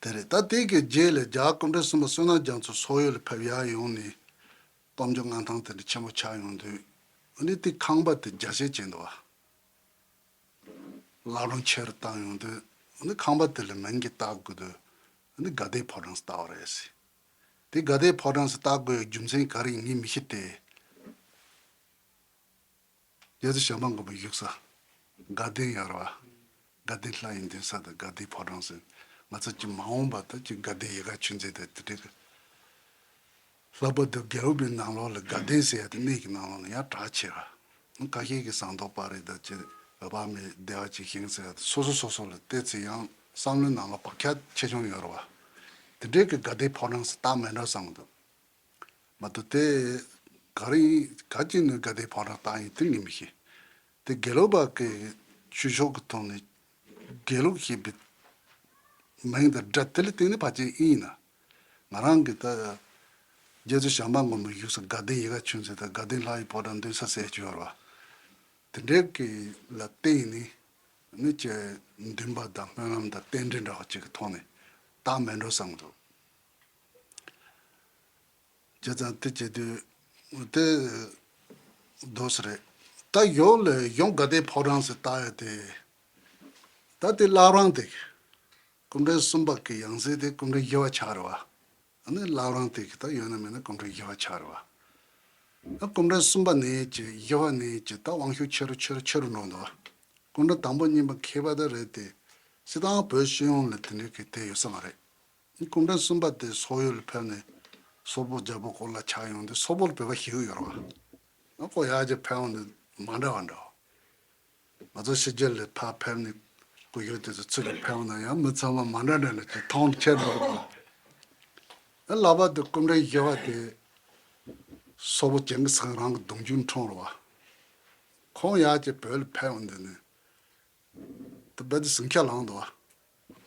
དེ་རེད། ད་དེ་གི་རྗེས་ལ་རྒྱལ་བ་སྐུ་ཕྲེང་གསུམ་པ་བསོད་ནམས་རྒྱ་མཚོ་སོག་ཡུལ་ལ་ཕེབས་ཡ་ཡོང་ནས་སྟོབས་འབྱོར་མངའ་ཐང་དེ་འདྲ་ཆེན་པོ་ཆགས་ཡོང་དུས། ཨ་ནི་དེ་ཁང་པ་དེ་རྒྱ་ཆེ་ཆེ་འདུག་བ། བླ་བྲང་ཆེ་རུ་བཏང་ཡོང་དུས། ཨ་ནི་ཁང་པ་དེ་ལ་མིང་གཅིག་བཏགས་དགོས་དུས། ཨ་ནི་དགའ་ལྡན་ཕོ་བྲང་ཟེར་བཏགས་པ་རེད་ཟེར། དེ་དགའ་ལྡན་ཕོ་བྲང་ཟེར་བཏགས་དགོས་ཡ་རྒྱུ་མཚན་ག་རེ་ཡིན་ངས་མི་ཤེས་ཏེ། རྗེ་བཙུན་བྱམས་པ་མགོན་པོ་བཞུགས་ས་དགའ་ལྡན་ཡོད་རེད་བ། དགའ་ལྡན་ལྷ་ཡི་འདུན་ས་དང་དགའ་ལྡན་ཕོ་བྲང་ཟེར། ང་ཚོ་ཅིག་མ་འོངས་པ་ད་ཅིག་དགའ་ལྡན་ཡིད་དགའ་ཆོས་མཛད་དང་དེ་འདྲའི་གི། ལྷག་པར་དུ་རྒྱལ་བ་པའི་ནང་ལོགས་ལ་དགའ་ལྡན་ཟེར་ཡ་དེ་གནས་ཀྱི་ནང་ལོགས་ལ་ཡང་གྲགས་ཆེ་བ། ཁ་ཤས་ཀྱིས་ཟངས་མདོག་དཔལ་རི་དང་ཅིག་འོད་དཔག་མེད་བདེ་བ་ཅན་ཞིང་ཟེར་ཡ་དེ་སོ་སོ་སོ་སོ་ལ་བལྟས་ཚེ་ཡང་བསམ་བློའི་ནང་ལ་བག་ཆགས་ཆེ་ཆུང་ཡོད་རེད་བ། དེ་འདྲའི་གི་དགའ་ལྡན་ཕོ་བྲང་ཟེར་བཏགས་མེད་འགྲོ་བསམ་གི་འདུག། མ་གཏོགས་དེ་ག་རེ་ཡིན། ག་ཅི་ནས་དགའ་ལྡན་ཕོ་བྲང་བཏགས་ཡིན་དེ་ངས་མི་ཤེས། དེ་དགེ་ལུགས་པ་གི་ཆོས་ཕྱོགས་ཀྱི་ཐོག་ནས་དགེ་ལུགས་ཞེས་པའི་མིང་དང་སྒྲ་དེ་ལ་བརྟེན་ནས་ཕལ་ཆེར་ཡིན་ན། ང་རང་གི་ད་རྗེ་བཙུན་བྱམས་པ་མགོན་པོ་བཞུགས་ས་དགའ་ལྡན་ཡིད་དགའ་ཆོས་མཛད་དང་དགའ་ལྡན་ལྷ་ཡི་ཕོ་བྲང་འདུན་ས་ཟེར་གྱི་ཡོད་རེད་བ། དེ་འདྲའི་གི་ལ་བརྟེན་ནས་ནི་ཅི་འདུན་པ་དང་སྨོན་ལམ་དང་རྟེན་འབྲེལ་འདྲ་བ་ཅིག་གི་ཐོག་ནས་བཏགས་མེད་འགྲོ་བསམ་གི་འདུག། བྱས་ཙང་དེ་བྱེད་དུས་དེ་འདུག་སེ་རེད། ད་ཡོག་ལ་ཡོང་དགའ་ལྡན་ཕོ་བྲང་ཟེར་བཏགས་ཡ་དེ། ད་དེ་བླ་བྲང་དེ་སྐུ་ཕྲེང་གསུམ་པ་གི་ཡང་སྲིད་དེ་སྐུ་ཕྲེང་བཞི་པ་ཆགས་རེད་བ། ཨ་ནི་བླ་བྲང་དེ་གི་ད་ཡོད་ན་མེད་ན་སྐུ་ཕྲེང་བཞི་པ་ཆགས་རེད་བ། ཨ་སྐུ་ཕྲེང་གསུམ་པ་ནས་ཀྱི་བཞི་པ་ནས་ཀྱི་ད་དབང་ཤུགས་ཆེ་རུ་ཆེ་རུ་ཆེ་རུ་འགྲོ་འདུག་བ། སྐུ་ཕྲེང་དང་པོ་གཉིས་པ་མཁས་པ་དེ་རེད་དེ། སྤྱིར་བཏང་བོད་སྤྱི་ཡོངས་ལ་དེ་འདྲའི་གི་དེ་ཡོད་ས་མ་རེད། སྐུ་ཕྲེང་གསུམ་པ་དེ་སོག་ཡུལ་ལ་ཕེབས་ནས་སོག་པོ་རྒྱལ་པོ་སྐོར་ལ་ཆགས་ཡོང་དུས་སོག་པོ་ལ་བོད་པ་ཞེ་གི་ཡོད་རེད་བ། ཨ་ཁོ་ཡར་རྒྱས་ཕེབས་འོང་དུས་མ་འདྲ་བ་འདྲ་བ། ང་ཚོ་ཕྱི་རྒྱལ་ལ་ཕར་ཕེབས་ནས་གོ་ཡུལ་དེ་ཚོ་ཚུར་ལ་ཕེབས་འོང་ན་ཡང་མི་ཚང་མ་མ་འདྲ་འདྲ་ནས་ཀྱི་མཐོང་ཆེར་འགྲོ་གི་འདུག། ཨ་ལྷག་པར་དུ་སྐུ་ཕྲེང་བཞི་པ་དེ་སོག་པོ་ཇིང་གི་སི་ཁན་རང་གི་གདུང་རྒྱུད་འཁྲུངས་རེད་བ། ཁོང་ཡར་རྒྱས་བོད་ལ་ཕེབས་འོང་དུས་ནས། དེ་རྦད་དེ་ཟིང་ཆ་ལངས་འདུག་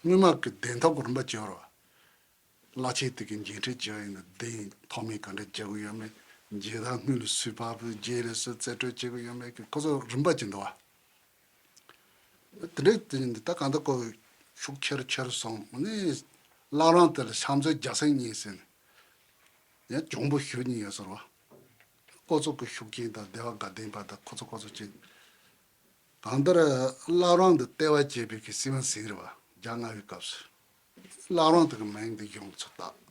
བ། སྔོན་མ་གི་བདེན་ཐོག་གི་རིམ་པ་བྱས་ཡོད་རེད་བ། བླ་ཆེན་དེ་གི་མཇལ་འཕྲད་བྱས་ཡིན་ན་བདེན་ཐོག་མའི་ག་འདྲ་བྱེད་དགོས་ཡོད་མེད། མཇལ་དར་སྔོན་ལ་སུས་ཕབ་དགོས། རྗེས་ལ་སུས་རྩིས་སྤྲོད་བྱེད་དགོས་ཡོད་མེད་གི་ཁོ་ཚོ་རིམ་པ་བྱས་འདུག་བ། དེ་འདྲའི་དེ་ཡིན་དུས་ད་གང་ལྟར་ཁོ་ཤུགས་ཆེ་རུ་ཆེ་རུ་སོང་ནས་བླ་བྲང་དེ་ལ་ཕྱག་མཛོད་རྒྱ་སེང་གཉིས་ཟེར་ནས་ཡང་གྱོང་པོ་ཞུ་གཉིས་ཡོད་ཟེར་བ། ཁོ་ཚོ་གི་ཤུགས་རྐྱེན་དང་སྡེ་པ་དགའ་ལྡན་པ་དང་ཁོ་ཚོ་ཁོ་ཚོ་གཅིག། གང་ལྟར་བླ་བྲང་དུ་ལྟེ་བ་བྱས་པའི་གི་སྲིད་དབང་ཟིན་རེད་བ། རྒྱ་མངའ་བའི་སྐབས་སུ། བླ་བྲང་དེ་གི་མིང་དེ་གཞུང་ཚོ་བཏགས།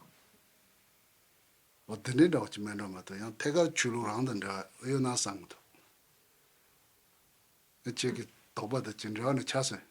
འོ་དེ་འདྲའི་འདྲ་བ་ཅིག་མེད་འགྲོ་མ་གཏོགས་ཡང་ཐད་ཀར་ཆོས་ལུགས་རང་དང་འབྲེལ་བ་ཡོད་ན་བསམ་གི་འདུག། ཨ་ཁྱེད་ཀྱི་དོགས་པ་དེ་ཅིག་འབྲེལ་བ་ནི་ཆགས་སོང་།